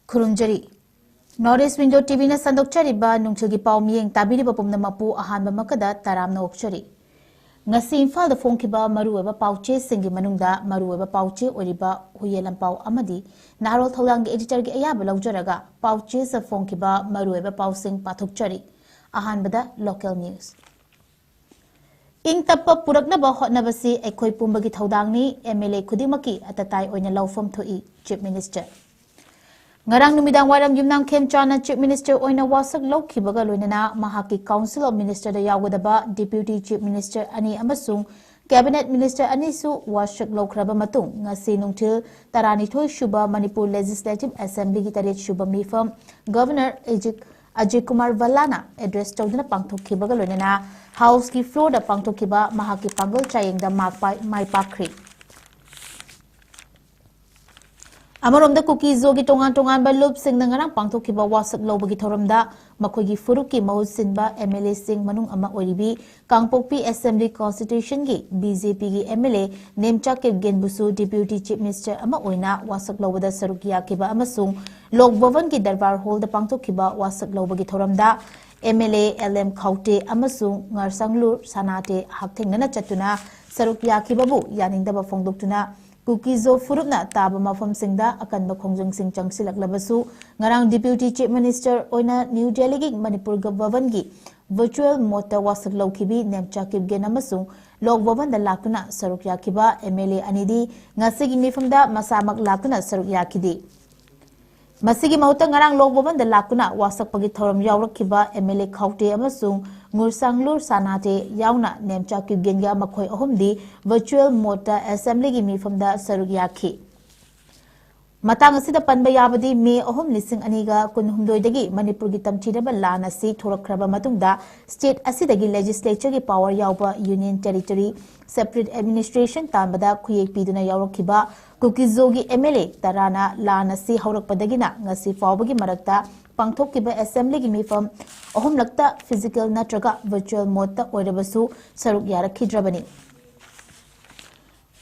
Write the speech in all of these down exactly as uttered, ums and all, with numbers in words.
ꯈꯨꯔꯨꯝꯖꯔꯤ꯫ North East Window ꯇꯤꯚꯤꯅ ꯁꯟꯗꯣꯛꯆꯔꯤꯕ ꯅꯨꯡꯊꯤꯜꯒꯤ ꯄꯥꯎ ꯃꯤꯠꯌꯦꯡ ꯇꯥꯕꯤꯔꯤꯕ ꯄꯨꯝꯅꯃꯛꯄꯨ ꯑꯍꯥꯟꯕꯃꯛꯀꯗ ꯇꯔꯥꯝꯅ ꯑꯣꯛꯆꯔꯤ꯫ ꯉꯁꯤ ꯏꯝꯐꯥꯜꯗ ꯐꯣꯡꯈꯤꯕ ꯃꯔꯨꯑꯣꯏꯕ ꯄꯥꯎ ꯆꯦꯁꯤꯡꯒꯤ ꯃꯅꯨꯡꯗ ꯃꯔꯨꯑꯣꯏꯕ ꯄꯥꯎ ꯆꯦ ꯑꯣꯏꯔꯤꯕ ꯍꯨꯏꯌꯦꯟ ꯂꯟꯄꯥꯎ ꯑꯃꯗꯤ ꯅꯍꯥꯔꯣꯜ ꯊꯧꯗꯥꯡꯒꯤ editorꯒꯤ ꯑꯌꯥꯕ ꯂꯧꯖꯔꯒ ꯄꯥꯎ ꯆꯦꯁꯤꯡꯗ ꯐꯣꯡꯈꯤꯕ ꯃꯔꯨꯑꯣꯏꯕ ꯄꯥꯎꯁꯤꯡ ꯄꯥꯊꯣꯛꯆꯔꯤ꯫ ꯑꯍꯥꯟꯕꯗ local news꯫ ꯏꯪ ꯇꯞꯄ ꯄꯨꯔꯛꯅꯕ ꯍꯣꯠꯅꯕꯁꯤ ꯑꯩꯈꯣꯏ ꯄꯨꯝꯕꯒꯤ ꯊꯧꯗꯥꯡꯅꯤ, MLA ꯈꯨꯗꯤꯡꯃꯛꯀꯤ ꯑꯇꯇꯥꯏ ꯑꯣꯏꯅ ꯂꯧꯐꯝ ꯊꯣꯛꯏ, Chief Minister꯫ ꯉꯔꯥꯡ ꯅꯨꯃꯤꯗꯥꯡ ꯋꯥꯏꯔꯝ ꯌꯨꯝꯅꯥꯝ ꯈꯦꯝꯆꯥꯟꯅ Chief Minister ꯑꯣꯏꯅ ꯋꯥꯁꯛ ꯂꯧꯈꯤꯕꯒ ꯂꯣꯏꯅꯅ ꯃꯍꯥꯛꯀꯤ Council of Ministerꯗ ꯌꯥꯎꯒꯗꯕ Deputy Chief Minister ꯑꯅꯤ ꯑꯃꯁꯨꯡ Cabinet Minister ꯑꯅꯤꯁꯨ ꯋꯥꯁꯛ ꯂꯧꯈ꯭ꯔꯕ ꯃꯇꯨꯡ, ꯉꯁꯤ ꯅꯨꯡꯊꯤꯜ ꯇꯔꯥꯅꯤꯊꯣꯏ ꯁꯨꯕ ꯃꯅꯤꯄꯨꯔ Legislative Assemblyꯒꯤ ꯇꯔꯦꯠ ꯁꯨꯕ ꯃꯤꯐꯝ Governor ꯑꯖꯤꯠ, ꯑꯖꯤꯠ ꯀꯨꯃꯥꯔ ꯚꯜꯂꯥꯅ address ꯇꯧꯗꯨꯅ ꯄꯥꯡꯊꯣꯛꯈꯤꯕꯒ ꯂꯣꯏꯅꯅ Houseꯀꯤ floorꯗ ꯄꯥꯡꯊꯣꯛꯈꯤꯕ ꯃꯍꯥꯛꯀꯤ ꯄꯥꯡꯒꯜ ꯆꯥꯌꯦꯡꯗ ꯃꯥꯛ ꯄꯥꯏ-, ꯃꯥꯏ ꯄꯥꯛꯈ꯭ꯔꯤ꯫ ꯑꯃꯔꯣꯝꯗ ꯀꯨꯀꯤ-ꯖꯣꯒꯤ ꯇꯣꯉꯥꯟ ꯇꯣꯉꯥꯟꯕ ꯂꯨꯞꯁꯤꯡꯅ ꯉꯔꯥꯡ ꯄꯥꯡꯊꯣꯛꯈꯤꯕ ꯋꯥꯁꯛ ꯂꯧꯕꯒꯤ ꯊꯧꯔꯝꯗ ꯃꯈꯣꯏꯒꯤ ꯐꯨꯔꯨꯞꯀꯤ ꯃꯍꯨꯠ ꯁꯤꯟꯕ MLAꯁꯤꯡ ꯃꯅꯨꯡ ꯑꯃ ꯑꯣꯏꯔꯤꯕꯤ ꯀꯥꯡꯄꯣꯛꯄꯤ Assembly Constituencyꯒꯤ BJPꯒꯤ MLA Nemcha ꯀꯤꯞꯒꯦꯟꯕꯨꯁꯨ Deputy Chief Minister ꯑꯃ ꯑꯣꯏꯅ ꯋꯥꯁꯛ ꯂꯧꯕꯗ ꯁꯔꯨꯛ ꯌꯥꯈꯤꯕ ꯑꯃꯁꯨꯡ ꯂꯣꯛ ꯚꯕꯟꯒꯤ ꯗꯔꯕꯥꯔ ꯍꯣꯜꯗ ꯄꯥꯡꯊꯣꯛꯈꯤꯕ ꯋꯥꯁꯛ ꯂꯧꯕꯒꯤ ꯊꯧꯔꯝꯗ MLA LM ꯈꯥꯎꯇꯦ ꯑꯃꯁꯨꯡ ꯉꯔꯁꯥꯡꯂꯨꯔ ꯁꯅꯥꯇꯦ ꯍꯛꯊꯦꯡꯅꯅ ꯆꯠꯇꯨꯅ ꯁꯔꯨꯛ ꯌꯥꯈꯤꯕꯕꯨ ꯌꯥꯅꯤꯡꯗꯕ ꯐꯣꯡꯗꯣꯛꯇꯨꯅ ꯀꯨꯀꯤ-ꯖꯣ ꯐꯨꯔꯨꯞꯅ ꯇꯥꯕ ꯃꯐꯝꯁꯤꯡꯗ ꯑꯀꯟꯕ ꯈꯣꯡꯖꯪꯁꯤꯡ ꯆꯪꯁꯤꯜꯂꯛꯂꯕꯁꯨ, ꯉꯔꯥꯡ Deputy Chief Minister ꯑꯣꯏꯅ ꯅ꯭ꯌꯨ ꯗꯦꯜꯂꯤꯒꯤ ꯃꯅꯤꯄꯨꯔ ꯚꯕꯟꯒꯤ virtual modeꯇ ꯋꯥꯁꯛ ꯂꯧꯈꯤꯕꯤ ꯅꯦꯝꯆꯥ ꯀꯤꯞꯒꯦꯟ ꯑꯃꯁꯨꯡ ꯂꯣꯛ ꯚꯕꯟꯗ ꯂꯥꯛꯇꯨꯅ ꯁꯔꯨꯛ ꯌꯥꯈꯤꯕ MLA ꯑꯅꯤꯗꯤ ꯉꯁꯤꯒꯤ ꯃꯤꯐꯝꯗ ꯃꯁꯥꯃꯛ ꯂꯥꯛꯇꯨꯅ ꯁꯔꯨꯛ ꯌꯥꯈꯤꯗꯦ꯫ ꯃꯁꯤꯒꯤ ꯃꯍꯨꯠꯇ ꯉꯔꯥꯡ ꯂꯣꯛ ꯚꯕꯟꯗ ꯂꯥꯛꯇꯨꯅ ꯋꯥꯁꯛꯄꯒꯤ ꯊꯧꯔꯝ ꯌꯥꯎꯔꯛꯈꯤꯕ MLA ꯈꯥꯎꯇꯦ ꯑꯃꯁꯨꯡ ꯉꯨꯔꯁꯥꯡꯂꯨꯔ ꯁꯅꯥꯇꯦ ꯌꯥꯎꯅ ꯅꯦꯝꯆꯥ ꯀꯤꯞꯒꯦꯟꯒ ꯃꯈꯣꯏ ꯑꯍꯨꯝꯗꯤ virtual modeꯇ Assemblyꯒꯤ ꯃꯤꯐꯝꯗ ꯁꯔꯨꯛ ꯌꯥꯈꯤ꯫ ꯃꯇꯥꯡ ꯑꯁꯤꯗ ꯄꯟꯕ ꯌꯥꯕꯗꯤ ꯃꯦ ꯑꯍꯨꯝ, ꯂꯤꯁꯤꯡ ꯑꯅꯤꯒ ꯀꯨꯟꯍꯨꯝꯗꯣꯏꯗꯒꯤ ꯃꯅꯤꯄꯨꯔꯒꯤ ꯇꯝꯊꯤꯔꯕ ꯂꯥꯟ ꯑꯁꯤ ꯊꯣꯔꯛꯈ꯭ꯔꯕ ꯃꯇꯨꯡꯗ state ꯑꯁꯤꯗꯒꯤ legislatureꯒꯤ power ꯌꯥꯎꯕ union territory separate administration ꯇꯥꯟꯕꯗ ꯈꯨꯌꯦꯛ ꯄꯤꯗꯨꯅ ꯌꯥꯎꯔꯛꯈꯤꯕ ꯀꯨꯀꯤ-ꯖꯣꯒꯤ MLA ꯇꯔꯥꯅ ꯂꯥꯟ ꯑꯁꯤ ꯍꯧꯔꯛꯄꯗꯒꯤꯅ ꯉꯁꯤ ꯐꯥꯎꯕꯒꯤ ꯃꯔꯛꯇ ꯄꯥꯡꯊꯣꯛꯈꯤꯕ Assemblyꯒꯤ ꯃꯤꯐꯝ ꯑꯍꯨꯝꯂꯛꯇ physical ꯅꯠꯇ꯭ꯔꯒ virtual modeꯇ ꯑꯣꯏꯔꯕꯁꯨ ꯁꯔꯨꯛ ꯌꯥꯔꯛꯈꯤꯗ꯭ꯔꯕꯅꯤ꯫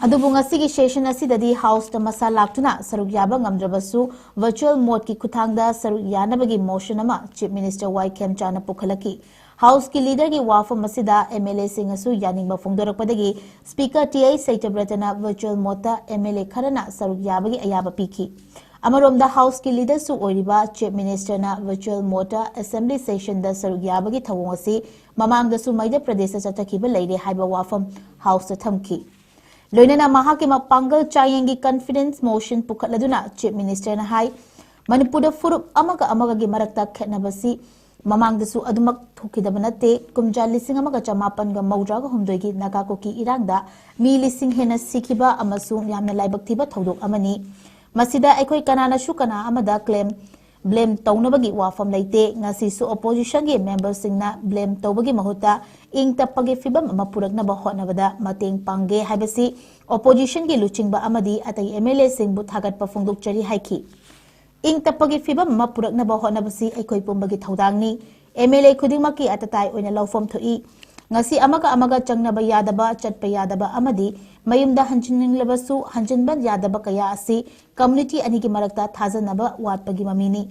ꯑꯗꯨꯕꯨ ꯉꯁꯤꯒꯤ session ꯑꯁꯤꯗꯗꯤ Houseꯇ ꯃꯁꯥ ꯂꯥꯛꯇꯨꯅ ꯁꯔꯨꯛ ꯌꯥꯕ ꯉꯝꯗ꯭ꯔꯕꯁꯨ virtual modeꯀꯤ ꯈꯨꯠꯊꯥꯡꯗ ꯁꯔꯨꯛ ꯌꯥꯅꯕꯒꯤ motion ꯑꯃ Chief Minister ꯋꯥꯏ ꯈꯦꯝꯆꯥꯅ ꯄꯨꯈꯠꯂꯛꯈꯤ꯫ Houseꯀꯤ leaderꯒꯤ ꯋꯥꯐꯝ ꯑꯁꯤꯗ MLAꯁꯤꯡꯅꯁꯨ ꯌꯥꯅꯤꯡꯕ ꯐꯣꯡꯗꯣꯔꯛꯄꯗꯒꯤ Speaker ꯇꯤ ꯑꯥꯏ ꯁꯇ꯭ꯌꯕ꯭ꯔꯇꯅ virtual modeꯇ MLA ꯈꯔꯅ ꯁꯔꯨꯛ ꯌꯥꯕꯒꯤ ꯑꯌꯥꯕ ꯄꯤꯈꯤ꯫ ꯑꯃꯔꯣꯝꯗ Houseꯀꯤ leaderꯁꯨ ꯑꯣꯏꯔꯤꯕ Chief Ministerꯅ virtual modeꯇ Assembly sessionꯗ ꯁꯔꯨꯛ ꯌꯥꯕꯒꯤ ꯊꯧꯑꯣꯡ ꯑꯁꯤ ꯃꯃꯥꯡꯗꯁꯨ ꯃꯙ꯭ꯌ ꯄ꯭ꯔꯗꯦꯁꯇ ꯆꯠꯊꯈꯤꯕ ꯂꯩꯔꯦ ꯍꯥꯏꯕ ꯋꯥꯐꯝ Houseꯇ ꯊꯝꯈꯤ꯫ ꯂꯣꯏꯅꯅ ꯃꯍꯥꯛꯀꯤ ꯃꯄꯥꯡꯒꯜ ꯆꯥꯡꯌꯦꯡꯒꯤ confidence motion ꯄꯨꯈꯠꯂꯗꯨꯅ Chief Ministerꯅ ꯍꯥꯏ, ꯃꯅꯤꯄꯨꯔꯗ ꯐꯨꯔꯨꯞ ꯑꯃꯒ ꯑꯃꯒꯒꯤ ꯃꯔꯛꯇ ꯈꯦꯠꯅꯕꯁꯤ ꯃꯃꯥꯡꯗꯁꯨ ꯑꯗꯨꯃꯛ ꯊꯣꯛꯈꯤꯗꯕ ꯅꯠꯇꯦ꯫ ꯀꯨꯝꯖꯥ ꯂꯤꯁꯤꯡ ꯑꯃꯒ ꯆꯃꯥꯄꯟꯒ ꯃꯧꯗ꯭ꯔꯥꯒ ꯍꯨꯝꯗꯣꯏꯒꯤ ꯅꯥꯒꯥ ꯀꯨꯀꯤ ꯏꯔꯥꯡꯗ ꯃꯤ ꯂꯤꯁꯤꯡ ꯍꯦꯟꯅ ꯁꯤꯈꯤꯕ ꯑꯃꯁꯨꯡ ꯌꯥꯝꯅ ꯂꯥꯏꯕꯛ ꯊꯤꯕ ꯊꯧꯗꯣꯛ ꯑꯃꯅꯤ꯫ ꯃꯁꯤꯗ ꯑꯩꯈꯣꯏ ꯀꯅꯥꯅꯁꯨ ꯀꯅꯥ ꯑꯃꯗ claim, blame ꯇꯧꯅꯕꯒꯤ ꯋꯥꯐꯝ ꯂꯩꯇꯦ꯫ ꯉꯁꯤꯁꯨ oppositionꯒꯤ memberꯁꯤꯡꯅ blame ꯇꯧꯕꯒꯤ ꯃꯍꯨꯠꯇ ꯏꯪ ꯇꯞꯄꯒꯤ ꯐꯤꯕꯝ ꯑꯃ ꯄꯨꯔꯛꯅꯕ ꯍꯣꯠꯅꯕꯗ ꯃꯇꯦꯡ ꯄꯥꯡꯒꯦ ꯍꯥꯏꯕꯁꯤ oppositionꯒꯤ ꯂꯨꯆꯤꯡꯕ ꯑꯃꯗꯤ ꯑꯇꯩ MLAꯁꯤꯡꯕꯨ ꯊꯥꯒꯠꯄ ꯐꯣꯡꯗꯣꯛꯆꯔꯤ ꯍꯥꯏꯈꯤ꯫ ꯏꯪ ꯇꯞꯄꯒꯤ ꯐꯤꯕꯝ ꯑꯃ ꯄꯨꯔꯛꯅꯕ ꯍꯣꯠꯅꯕꯁꯤ ꯑꯩꯈꯣꯏ ꯄꯨꯝꯕꯒꯤ ꯊꯧꯗꯥꯡꯅꯤ꯫ MLA ꯈꯨꯗꯤꯡꯃꯛꯀꯤ ꯑꯇꯇꯥꯏ ꯑꯣꯏꯅ ꯂꯧꯐꯝ ꯊꯣꯛꯏ꯫ ꯉꯁꯤ ꯑꯃꯒ ꯑꯃꯒ ꯆꯪꯅꯕ ꯌꯥꯗꯕ, ꯆꯠꯄ ꯌꯥꯗꯕ ꯑꯃꯗꯤ ꯃꯌꯨꯝꯗ ꯍꯟꯖꯤꯟꯅꯤꯡꯂꯕꯁꯨ ꯍꯟꯖꯤꯟꯕ ꯌꯥꯗꯕ ꯀꯌꯥ ꯑꯁꯤ community ꯑꯅꯤꯒꯤ ꯃꯔꯛꯇ ꯊꯥꯖꯅꯕ ꯋꯥꯠꯄꯒꯤ ꯃꯃꯤꯅꯤ꯫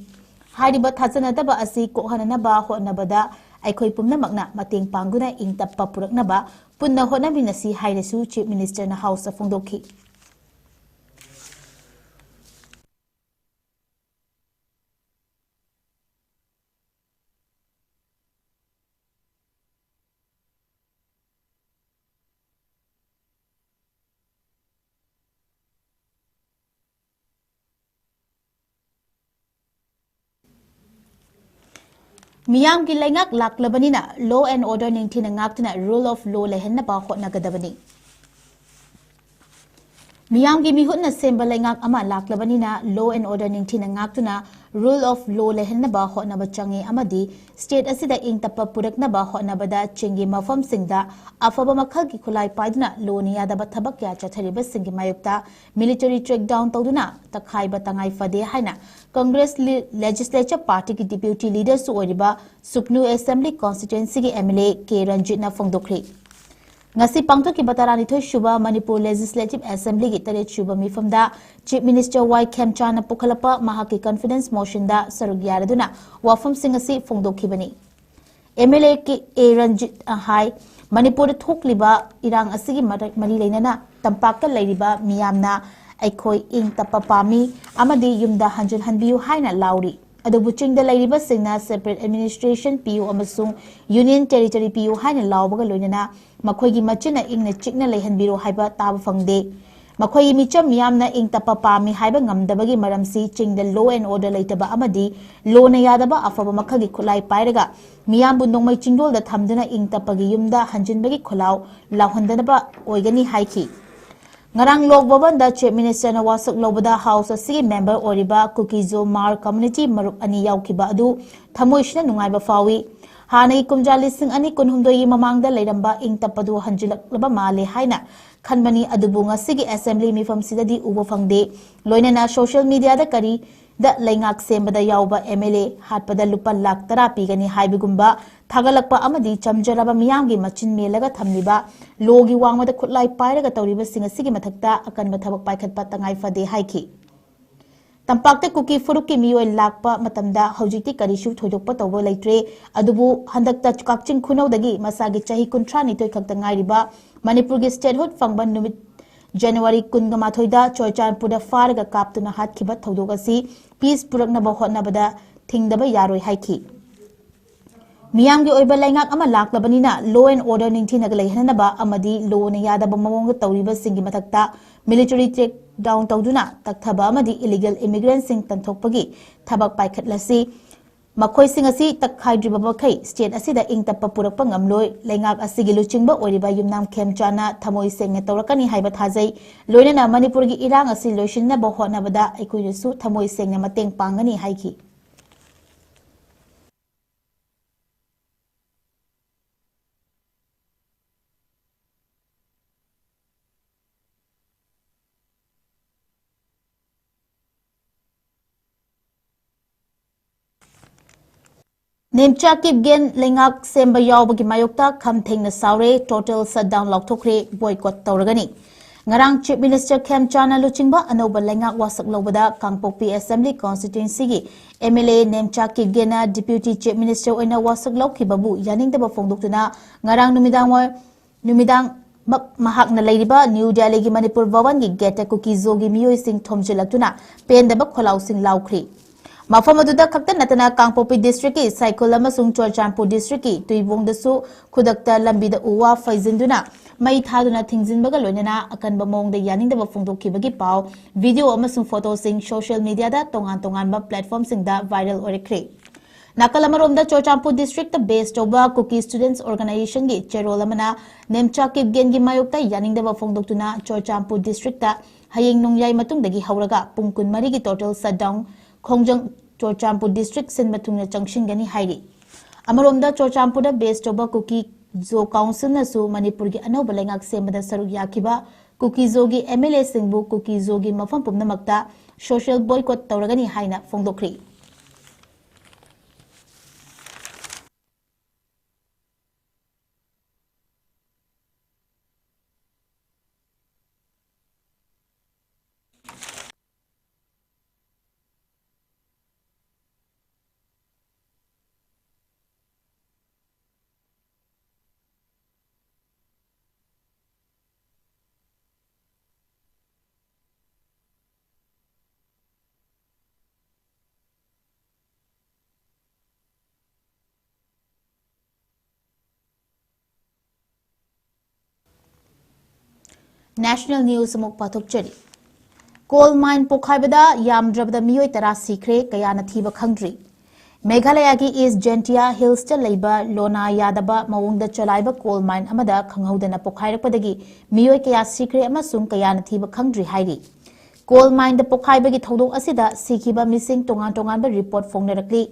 ꯍꯥꯏꯔꯤꯕ ꯊꯥꯖꯅꯗꯕ ꯑꯁꯤ ꯀꯣꯛꯍꯟꯅꯅꯕ ꯍꯣꯠꯅꯕꯗ ꯑꯩꯈꯣꯏ ꯄꯨꯝꯅꯃꯛꯅ ꯃꯇꯦꯡ ꯄꯥꯡꯗꯨꯅ ꯏꯪ ꯇꯞꯄ ꯄꯨꯔꯛꯅꯕ ꯄꯨꯟꯅ ꯍꯣꯠꯅꯃꯤꯟꯅꯁꯤ ꯍꯥꯏꯅꯁꯨ Chief Ministerꯅ Houseꯇ ꯐꯣꯡꯗꯣꯛꯈꯤ꯫ ꯃꯤꯌꯥꯝꯒꯤ ꯂꯩꯉꯥꯛ ꯂꯥꯛꯂꯕꯅꯤꯅ law and order ꯅꯤꯡꯊꯤꯅ ꯉꯥꯛꯇꯨꯅ rule of law ꯂꯩꯍꯟꯅꯕ ꯍꯣꯠꯅꯒꯗꯕꯅꯤ꯫ ꯃꯤꯌꯥꯝꯒꯤ ꯃꯤꯍꯨꯠꯅ ꯁꯦꯝꯕ ꯂꯩꯉꯥꯛ ꯑꯃ ꯂꯥꯛꯂꯕꯅꯤꯅ law and order ꯅꯤꯡꯊꯤꯅ ꯉꯥꯛꯇꯨꯅ rule of law ꯂꯩꯍꯟꯅꯕ ꯍꯣꯠꯅꯕ ꯆꯪꯏ ꯑꯃꯗꯤ state ꯑꯁꯤꯗ ꯏꯪ ꯇꯞꯄ ꯄꯨꯔꯛꯅꯕ ꯍꯣꯠꯅꯕꯗ ꯆꯤꯡꯒꯤ ꯃꯐꯝꯁꯤꯡꯗ ꯑꯐꯕ ꯃꯈꯜꯒꯤ ꯈꯨꯠꯂꯥꯏ ꯄꯥꯏꯗꯨꯅ ꯂꯣꯅ ꯌꯥꯗꯕ ꯊꯕꯛ ꯀꯌꯥ ꯆꯠꯊꯔꯤꯕꯁꯤꯡꯒꯤ ꯃꯥꯌꯣꯛꯇ military crackdown ꯇꯧꯗꯨꯅ ꯇꯛꯈꯥꯏꯕ ꯇꯉꯥꯏ ꯐꯗꯦ ꯍꯥꯏꯅ Congress le-, Legislature Partyꯒꯤ Deputy Leaderꯁꯨ ꯑꯣꯏꯔꯤꯕ ꯁꯨꯛꯅꯨ Assembly Constituencyꯒꯤ MLA ꯀꯦ ꯔꯟꯖꯤꯠꯅ ꯐꯣꯡꯗꯣꯛꯈ꯭ꯔꯤ꯫ ꯉꯁꯤ ꯄꯥꯡꯊꯣꯛꯈꯤꯕ ꯇꯔꯥꯅꯤꯊꯣꯏ ꯁꯨꯕ ꯃꯅꯤꯄꯨꯔ ꯂꯦꯖꯤꯁꯂꯦꯇꯤꯚ ꯑꯦꯁꯦꯝꯕ꯭ꯂꯤꯒꯤ ꯇꯔꯦꯠ ꯁꯨꯕ ꯃꯤꯐꯝꯗ ꯆꯤꯐ ꯃꯤꯅꯤꯁꯇꯔ ꯋꯥꯏ ꯈꯦꯝꯆꯥꯟꯅ ꯄꯨꯈꯠꯂꯛꯄ ꯃꯍꯥꯛꯀꯤ ꯀꯟꯐꯤꯗꯦꯟꯁ ꯃꯣꯁꯟꯗ ꯁꯔꯨꯛ ꯌꯥꯔꯗꯨꯅ ꯋꯥꯐꯝꯁꯤꯡ ꯑꯁꯤ ꯐꯣꯡꯗꯣꯛꯈꯤꯕꯅꯤ꯫ M L A K A ꯔꯟꯖꯤꯠꯅ ꯍꯥꯏ, ꯃꯅꯤꯄꯨꯔꯗ ꯊꯣꯛꯂꯤꯕ ꯏꯔꯥꯡ ꯑꯁꯤꯒꯤ ꯃꯔ-, ꯃꯔꯤ ꯂꯩꯅꯅ ꯇꯝꯄꯥꯛꯇ ꯂꯩꯔꯤꯕ ꯃꯤꯌꯥꯝꯅ ꯑꯩꯈꯣꯏ ꯏꯪ ꯇꯞꯄ ꯄꯥꯝꯃꯤ ꯑꯃꯗꯤ ꯌꯨꯝꯗ ꯍꯟꯖꯤꯟꯍꯟꯕꯤꯌꯨ ꯍꯥꯏꯅ ꯂꯥꯎꯔꯤ꯫ ꯑꯗꯨꯕꯨ ꯆꯤꯡꯗ ꯂꯩꯔꯤꯕꯁꯤꯡꯅ separate administration ꯄꯤꯌꯨ ꯑꯃꯁꯨꯡ union territory ꯄꯤꯌꯨ ꯍꯥꯏꯅ ꯂꯥꯎꯕꯒ ꯂꯣꯏꯅꯅ ꯃꯈꯣꯏꯒꯤ ꯃꯆꯤꯟꯅ ꯏꯪꯅ ꯆꯤꯛꯅ ꯂꯩꯍꯟꯕꯤꯔꯣ ꯍꯥꯏꯕ ꯇꯥꯕ ꯐꯪꯗꯦ꯫ ꯃꯈꯣꯏꯒꯤ ꯃꯤꯆꯝ ꯃꯤꯌꯥꯝꯅ ꯏꯪ ꯇꯞꯄ ꯄꯥꯝꯃꯤ ꯍꯥꯏꯕ ꯉꯝꯗꯕꯒꯤ ꯃꯔꯝꯁꯤ ꯆꯤꯡꯗ law and order ꯂꯩꯇꯕ ꯑꯃꯗꯤ ꯂꯣꯅ ꯌꯥꯗꯕ ꯑꯐꯕ ꯃꯈꯜꯒꯤ ꯈꯨꯠꯂꯥꯏ ꯄꯥꯏꯔꯒ ꯃꯤꯌꯥꯝꯕꯨ ꯅꯣꯡꯃꯩ ꯆꯤꯡꯗꯣꯜꯗ ꯊꯝꯗꯨꯅ ꯏꯪ ꯇꯞꯄꯒꯤ ꯌꯨꯝꯗ ꯍꯟꯖꯤꯟꯕꯒꯤ ꯈꯣꯜꯂꯥꯎ ꯂꯥꯎꯍꯟꯗꯅꯕ ꯑꯣꯏꯒꯅꯤ ꯍꯥꯏꯈꯤ꯫ ꯉꯔꯥꯡ ꯂꯣꯛ ꯚꯕꯟꯗ ꯆꯤꯐ ꯃꯤꯅꯤꯁꯇꯔꯅ ꯋꯥꯁꯛ ꯂꯧꯕꯗ ꯍꯥꯎꯁ ꯑꯁꯤꯒꯤ ꯃꯦꯝꯕꯔ ꯑꯣꯏꯔꯤꯕ ꯀꯨꯀꯤꯖꯣ ꯃꯥꯔ ꯀꯝꯃꯨꯅꯤꯇꯤ ꯃꯔꯨꯞ ꯑꯅꯤ ꯌꯥꯎꯈꯤꯕ ꯑꯗꯨ ꯊꯃꯣꯏꯁꯤꯅ ꯅꯨꯡꯉꯥꯏꯕ ꯐꯥꯎꯏ꯫ ꯍꯥꯟꯅꯒꯤ ꯀꯨꯝꯖꯥ ꯂꯤꯁꯤꯡ ꯑꯅꯤ ꯀꯨꯟꯍꯨꯝꯗꯣꯏꯒꯤ ꯃꯃꯥꯡꯗ ꯂꯩꯔꯝꯕ ꯏꯪ ꯇꯞꯄꯗꯨ ꯍꯟꯖꯤꯜꯂꯛꯂꯕ ꯃꯥꯜꯂꯦ ꯍꯥꯏꯅ ꯈꯟꯕꯅꯤ, ꯑꯗꯨꯕꯨ ꯉꯁꯤꯒꯤ ꯑꯦꯁꯦꯝꯕ꯭ꯂꯤ ꯃꯤꯐꯝꯁꯤꯗꯗꯤ ꯎꯕ ꯐꯪꯗꯦ꯫ ꯂꯣꯏꯅꯅ ꯁꯣꯁꯤꯌꯦꯜ ꯃꯤꯗꯤꯌꯥꯗ ꯀꯔꯤꯗ ꯂꯩꯉꯥꯛ ꯁꯦꯝꯕꯗ ꯌꯥꯎꯕ ꯑꯦꯝ ꯑꯦꯜ ꯑꯦ ꯍꯥꯠꯄꯗ ꯂꯨꯄꯥ ꯂꯥꯈ ꯇꯔꯥ ꯄꯤꯒꯅꯤ ꯍꯥꯏꯕꯒꯨꯝꯕ ꯊꯥꯒꯠꯂꯛꯄ ꯑꯃꯗꯤ ꯆꯝꯖꯔꯕ ꯃꯤꯌꯥꯝꯒꯤ ꯃꯆꯤꯟ ꯃꯦꯜꯂꯒ ꯊꯝꯂꯤꯕ ꯂꯣꯒꯤ ꯋꯥꯡꯃꯗ ꯈꯨꯠꯂꯥꯏ ꯄꯥꯏꯔꯒ ꯇꯧꯔꯤꯕꯁꯤꯡ ꯑꯁꯤꯒꯤ ꯃꯊꯛꯇ ꯑꯀꯟꯕ ꯊꯕꯛ ꯄꯥꯏꯈꯠꯄ ꯇꯉꯥꯏ ꯐꯗꯦ ꯍꯥꯏꯈꯤ꯫ ꯇꯝꯄꯥꯛꯇ ꯀꯨꯀꯤ ꯐꯨꯔꯨꯞꯀꯤ ꯃꯤꯑꯣꯏ ꯂꯥꯛꯄ ꯃꯇꯝꯗ ꯍꯧꯖꯤꯛꯇꯤ ꯀꯔꯤꯁꯨ ꯊꯣꯏꯗꯣꯛꯄ ꯇꯧꯕ ꯂꯩꯇ꯭ꯔꯦ꯫ ꯑꯗꯨꯕꯨ ꯍꯟꯗꯛꯇ ꯀꯛꯆꯤꯡ ꯈꯨꯅꯧꯗꯒꯤ ꯃꯁꯥꯒꯤ ꯆꯍꯤ ꯀꯨꯟꯊ꯭ꯔꯥ ꯅꯤꯊꯣꯏ ꯈꯛꯇ ꯉꯥꯏꯔꯤꯕ ꯃꯅꯤꯄꯨꯔꯒꯤ statehood ꯐꯪꯕ ꯅꯨꯃꯤꯠ ꯖꯅꯋꯥꯔꯤ ꯀꯨꯟꯒ ꯃꯥꯊꯣꯏꯗ ꯆꯨꯔꯆꯥꯟꯄꯨꯔꯗ ꯐꯥꯔꯒ ꯀꯥꯞꯇꯨꯅ ꯍꯥꯠꯈꯤꯕ ꯊꯧꯗꯣꯛ ꯑꯁꯤ peace ꯄꯨꯔꯛꯅꯕ ꯍꯣꯠꯅꯕꯗ ꯊꯤꯡꯗꯕ ꯌꯥꯔꯣꯏ ꯍꯥꯏꯈꯤ꯫ ꯃꯤꯌꯥꯝꯒꯤ ꯑꯣꯏꯕ ꯂꯩꯉꯥꯛ ꯑꯃ ꯂꯥꯛꯂꯕꯅꯤꯅ law and order ꯅꯤꯡꯊꯤꯅ ꯂꯩꯍꯟꯅꯕ ꯑꯃꯗꯤ ꯂꯣꯅ ꯌꯥꯗꯕ ꯃꯑꯣꯡꯗ ꯇꯧꯔꯤꯕꯁꯤꯡꯒꯤ ꯃꯊꯛꯇ military crackdown ꯇꯧꯗꯨꯅ ꯇꯛꯊꯕ ꯑꯃꯗꯤ illegal immigrantꯁꯤꯡ ꯇꯥꯟꯊꯣꯛꯄꯒꯤ ꯊꯕꯛ ꯄꯥꯏꯈꯠꯂꯁꯤ꯫ ꯃꯈꯣꯏꯁꯤꯡ ꯑꯁꯤ ꯇꯛꯈꯥꯏꯗ꯭ꯔꯤꯕ ꯃꯈꯩ state ꯑꯁꯤꯗ ꯏꯪ ꯇꯞꯄ ꯄꯨꯔꯛꯄ ꯉꯝꯂꯣꯏ꯫ ꯂꯩꯉꯥꯛ ꯑꯁꯤꯒꯤ ꯂꯨꯆꯤꯡꯕ ꯑꯣꯏꯔꯤꯕ ꯌꯨꯝꯅꯥꯝ ꯈꯦꯝꯆꯥꯟꯅ ꯊꯃꯣꯏ ꯁꯦꯡꯅ ꯇꯧꯔꯛꯀꯅꯤ ꯍꯥꯏꯕ ꯊꯥꯖꯩ꯫ ꯂꯣꯏꯅꯅ ꯃꯅꯤꯄꯨꯔꯒꯤ ꯏꯔꯥꯡ ꯑꯁꯤ ꯂꯣꯏꯁꯤꯟꯅꯕ ꯍꯣꯠꯅꯕꯗ ꯑꯩꯈꯣꯏꯅꯁꯨ ꯊꯃꯣꯏ ꯁꯦꯡꯅ ꯃꯇꯦꯡ ꯄꯥꯡꯒꯅꯤ ꯍꯥꯏꯈꯤ꯫ ꯅꯦꯝꯆꯥ ꯀꯤꯞꯒꯦꯟ ꯂꯩꯉꯥꯛ ꯁꯦꯝꯕ ꯌꯥꯎꯕꯒꯤ ꯃꯥꯌꯣꯛꯇ ꯈꯝ ꯊꯦꯡꯅ ꯁꯥꯎꯔꯦ, total shutdown ꯂꯥꯎꯊꯣꯛꯈ꯭ꯔꯦ, boycott ꯇꯧꯔꯒꯅꯤ꯫ ꯉꯔꯥꯡ Chief Minister ꯈꯦꯝꯆꯥꯟꯅ ꯂꯨꯆꯤꯡꯕ ꯑꯅꯧꯕ ꯂꯩꯉꯥꯛ ꯋꯥꯁꯛ ꯂꯧꯕꯗ ꯀꯥꯡꯄꯣꯛꯄꯤ Assembly Constituencyꯒꯤ MLA Nemcha ꯀꯤꯞꯒꯦꯟꯅ Deputy Chief Minister ꯑꯣꯏꯅ ꯋꯥꯁꯛ ꯂꯧꯈꯤꯕꯕꯨ ꯌꯥꯅꯤꯡꯗꯕ ꯐꯣꯡꯗꯣꯛꯇꯨꯅ ꯉꯔꯥꯡ ꯅꯨꯃꯤꯗꯥꯡ ꯋꯥꯏ-, ꯅꯨꯃꯤꯗꯥꯡꯃꯛ ꯃꯍꯥꯛꯅ ꯂꯩꯔꯤꯕ ꯅ꯭ꯌꯨ ꯗꯦꯜꯂꯤꯒꯤ ꯃꯅꯤꯄꯨꯔ ꯚꯋꯟꯒꯤ gateꯇ ꯀꯨꯀꯤꯖꯣꯒꯤ ꯃꯤꯑꯣꯏꯁꯤꯡ ꯊꯣꯝꯖꯤꯜꯂꯛꯇꯨꯅ ꯄꯦꯟꯗꯕ ꯈꯣꯜꯂꯥꯎꯁꯤꯡ ꯂꯥꯎꯈ꯭ꯔꯤ꯫ ꯃꯐꯝ ꯑꯗꯨꯗ ꯈꯛꯇ ꯅꯠꯇꯅ ꯀꯥꯡꯄꯣꯛꯄꯤ districtꯀꯤ ꯁꯥꯏꯈꯨꯜ ꯑꯃꯁꯨꯡ ꯆꯨꯔꯆꯥꯟꯄꯨꯔ districtꯀꯤ ꯇꯨꯏꯕꯣꯡꯗꯁꯨ ꯈꯨꯗꯛꯇ ꯂꯝꯕꯤꯗ ꯎ ꯋꯥ ꯐꯩꯖꯤꯟꯗꯨꯅ ꯃꯩ ꯊꯥꯗꯨꯅ ꯊꯤꯡꯖꯤꯟꯕꯒ ꯂꯣꯏꯅꯅ ꯑꯀꯟꯕ ꯃꯑꯣꯡꯗ ꯌꯥꯅꯤꯡꯗꯕ ꯐꯣꯡꯗꯣꯛꯈꯤꯕꯒꯤ ꯄꯥꯎ video ꯑꯃꯁꯨꯡ photoꯁꯤꯡ social mediaꯗ ꯇꯣꯉꯥꯟ ꯇꯣꯉꯥꯟꯕ platformꯁꯤꯡꯗ viral ꯑꯣꯏꯔꯛꯈ꯭ꯔꯦ꯫ ꯅꯥꯀꯜ ꯑꯃꯔꯣꯝꯗ ꯆꯨꯔꯆꯥꯟꯄꯨꯔ districtꯇ base ꯇꯧꯕ Kuki Students Organizationꯒꯤ ꯆꯦꯔꯣꯜ ꯑꯃꯅ ꯅꯦꯝꯆꯥ ꯀꯤꯞꯒꯦꯟꯒꯤ ꯃꯥꯌꯣꯛꯇ ꯌꯥꯅꯤꯡꯗꯕ ꯐꯣꯡꯗꯣꯛꯇꯨꯅ ꯆꯨꯔꯆꯥꯟꯄꯨꯔ districtꯇ ꯍꯌꯦꯡ ꯅꯣꯡꯌꯥꯏ ꯃꯇꯨꯡꯗꯒꯤ ꯍꯧꯔꯒ ꯄꯨꯡ ꯀꯨꯟꯃꯔꯤꯒꯤ total shutdown ꯈꯣꯡꯖꯪ ꯆꯨꯔꯆꯥꯟꯄꯨꯔ district ꯁꯤꯟꯕ ꯊꯨꯡꯅ ꯆꯪꯁꯤꯟꯒꯅꯤ ꯍꯥꯏꯔꯤ꯫ ꯑꯃꯔꯣꯝꯗ ꯆꯨꯔꯆꯥꯟꯄꯨꯔꯗ base ꯇꯧꯕ ꯀꯨꯀꯤ ꯖꯣ councilꯅꯁꯨ ꯃꯅꯤꯄꯨꯔꯒꯤ ꯑꯅꯧꯕ ꯂꯩꯉꯥꯛ ꯁꯦꯝꯕꯗ ꯁꯔꯨꯛ ꯌꯥꯈꯤꯕ ꯀꯨꯀꯤ ꯖꯣꯒꯤ MLAꯁꯤꯡꯕꯨ ꯀꯨꯀꯤ ꯖꯣꯒꯤ ꯃꯐꯝ ꯄꯨꯝꯅꯃꯛꯇ social boycott ꯇꯧꯔꯒꯅꯤ ꯍꯥꯏꯅ ꯐꯣꯡꯗꯣꯛꯈ꯭ꯔꯤ꯫ National news ꯑꯃꯨꯛ ꯄꯥꯊꯣꯛꯆꯔꯤ꯫ Coal mine ꯄꯣꯈꯥꯏꯕꯗ ꯌꯥꯝꯗ꯭ꯔꯕꯗ ꯃꯤꯑꯣꯏ ꯇꯔꯥ ꯁꯤꯈ꯭ꯔꯦ, ꯀꯌꯥꯅ ꯊꯤꯕ ꯈꯪꯗ꯭ꯔꯤ꯫ ꯃꯦꯘꯥꯂꯌꯥꯒꯤ East Jaintia Hillsꯇ ꯂꯩꯕ ꯂꯣꯅꯥ ꯌꯥꯗꯕ ꯃꯑꯣꯡꯗ ꯆꯂꯥꯏꯕ coal mine ꯑꯃꯗ ꯈꯪꯍꯧꯗꯅ ꯄꯣꯈꯥꯏꯔꯛꯄꯗꯒꯤ ꯃꯤꯑꯣꯏ ꯀꯌꯥ ꯁꯤꯈ꯭ꯔꯦ ꯑꯃꯁꯨꯡ ꯀꯌꯥꯅ ꯊꯤꯕ ꯈꯪꯗ꯭ꯔꯤ ꯍꯥꯏꯔꯤ꯫ Coal mineꯗ ꯄꯣꯈꯥꯏꯕꯒꯤ ꯊꯧꯗꯣꯛ ꯑꯁꯤꯗ ꯁꯤꯈꯤꯕ ꯃꯤꯁꯤꯡ ꯇꯣꯉꯥꯟ ꯇꯣꯉꯥꯟꯕ report ꯐꯣꯡꯅꯔꯛꯂꯤ꯫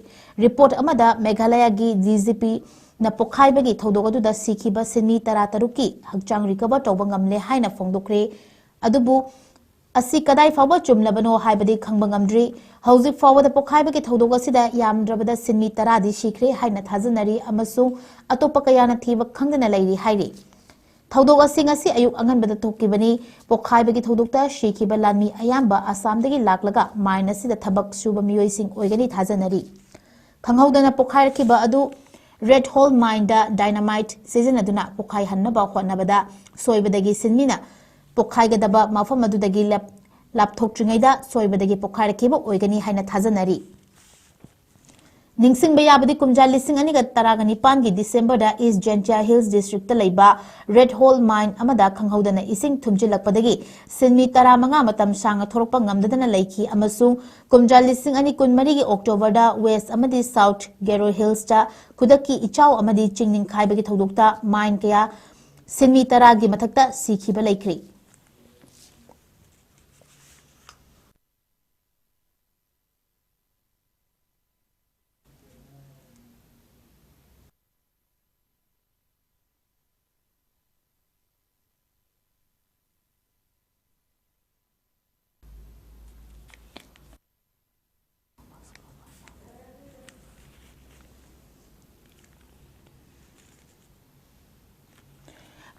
Report ꯑꯃꯗ ꯃꯦꯘꯥꯂꯌꯥꯒꯤ DGPꯅ ꯄꯣꯈꯥꯏꯕꯒꯤ ꯊꯧꯗꯣꯛ ꯑꯗꯨꯗ ꯁꯤꯈꯤꯕ ꯁꯤꯟꯃꯤ ꯇꯔꯥ ꯇꯔꯨꯛꯀꯤ ꯍꯛꯆꯥꯡ recover ꯇꯧꯕ ꯉꯝꯂꯦ ꯍꯥꯏꯅ ꯐꯣꯡꯗꯣꯛꯈ꯭ꯔꯦ꯫ ꯑꯗꯨꯕꯨ ꯑꯁꯤ ꯀꯗꯥꯏ ꯐꯥꯎꯕ ꯆꯨꯝꯂꯕꯅꯣ ꯍꯥꯏꯕꯗꯤ ꯈꯪꯕ ꯉꯝꯗ꯭ꯔꯤ꯫ ꯍꯧꯖꯤꯛ ꯐꯥꯎꯕꯗ ꯄꯣꯈꯥꯏꯕꯒꯤ ꯊꯧꯗꯣꯛ ꯑꯁꯤꯗ ꯌꯥꯝꯗ꯭ꯔꯕꯗ ꯁꯤꯟꯃꯤ ꯇꯔꯥꯗꯤ ꯁꯤꯈ꯭ꯔꯦ ꯍꯥꯏꯅ ꯊꯥꯖꯅꯔꯤ ꯑꯃꯁꯨꯡ ꯑꯇꯣꯞꯄ ꯀꯌꯥꯅ ꯊꯤꯕ ꯈꯪꯗꯅ ꯂꯩꯔꯤ ꯍꯥꯏꯔꯤ꯫ ꯊꯧꯗꯣꯛ ꯑꯁꯤ ꯉꯁꯤ ꯑꯌꯨꯛ ꯑꯉꯟꯕꯗ ꯊꯣꯛꯈꯤꯕꯅꯤ꯫ ꯄꯣꯈꯥꯏꯕꯒꯤ ꯊꯧꯗꯣꯛꯇ ꯁꯤꯈꯤꯕ ꯂꯥꯟꯃꯤ ꯑꯌꯥꯝꯕ ꯑꯁꯥꯝꯗꯒꯤ ꯂꯥꯛꯂꯒ ꯃꯥꯏꯟ ꯑꯁꯤꯗ ꯊꯕꯛ ꯁꯨꯕ ꯃꯤꯑꯣꯏꯁꯤꯡ ꯑꯣꯏꯒꯅꯤ ꯊꯥꯖꯅꯔꯤ꯫ ꯈꯪꯍꯧꯗꯅ ꯄꯣꯈꯥꯏꯔꯛꯈꯤꯕ ꯑꯗꯨ ꯔꯦꯗ ꯍꯣꯜ ꯃꯥꯏꯟꯗ ꯗꯥꯏꯅꯥꯃꯥꯏꯠ ꯁꯤꯖꯤꯟꯅꯗꯨꯅ ꯄꯣꯈꯥꯏꯍꯟꯅꯕ ꯍꯣꯠꯅꯕꯗ ꯁꯣꯏꯕꯗꯒꯤ ꯁꯤꯟꯃꯤꯅ ꯄꯣꯈꯥꯏꯒꯗꯕ ꯃꯐꯝ ꯑꯗꯨꯗꯒꯤ ꯂꯦꯞ-, ꯂꯥꯞꯊꯣꯛꯇ꯭ꯔꯤꯉꯩꯗ ꯁꯣꯏꯕꯗꯒꯤ ꯄꯣꯈꯥꯏꯔꯛꯈꯤꯕ ꯑꯣꯏꯒꯅꯤ ꯍꯥꯏꯅ ꯊꯥꯖꯅꯔꯤ꯫ ꯅꯤꯡꯁꯤꯡꯕ ꯌꯥꯕꯗꯤ, ꯀꯨꯝꯖꯥ ꯂꯤꯁꯤꯡ ꯑꯅꯤꯒ ꯇꯔꯥꯒ ꯅꯤꯄꯥꯟꯒꯤ ꯗꯤꯁꯦꯝꯕꯔꯗ ꯏꯁ ꯖꯦꯟꯇꯤꯌꯥ ꯍꯤꯜꯁ ꯗꯤꯁꯇ꯭ꯔꯤꯛꯇ ꯂꯩꯕ ꯔꯦꯗ ꯍꯣꯜ ꯃꯥꯏꯟ ꯑꯃꯗ ꯈꯪꯍꯧꯗꯅ ꯏꯁꯤꯡ ꯊꯨꯝꯖꯤꯜꯂꯛꯄꯗꯒꯤ ꯁꯤꯟꯃꯤ ꯇꯔꯥꯃꯉꯥ ꯃꯇꯝ ꯁꯥꯡꯅ ꯊꯣꯔꯛꯄ ꯉꯝꯗꯗꯅ ꯂꯩꯈꯤ ꯑꯃꯁꯨꯡ ꯀꯨꯝꯖꯥ ꯂꯤꯁꯤꯡ ꯑꯅꯤ ꯀꯨꯟꯃꯔꯤꯒꯤ ꯑꯣꯛꯇꯣꯕꯔꯗ ꯋꯦꯁ ꯑꯃꯗꯤ ꯁꯥꯎꯊ ꯒꯦꯔꯣ ꯍꯤꯜꯁꯇ ꯈꯨꯗꯛꯀꯤ ꯏꯆꯥꯎ ꯑꯃꯗꯤ ꯆꯤꯡ ꯅꯤꯡꯈꯥꯏꯕꯒꯤ ꯊꯧꯗꯣꯛꯇ ꯃꯥꯏꯟ ꯀꯌꯥ ꯁꯤꯟꯃꯤ ꯇꯔꯥꯒꯤ ꯃꯊꯛꯇ ꯁꯤꯈꯤꯕ ꯂꯩꯈ꯭ꯔꯤ꯫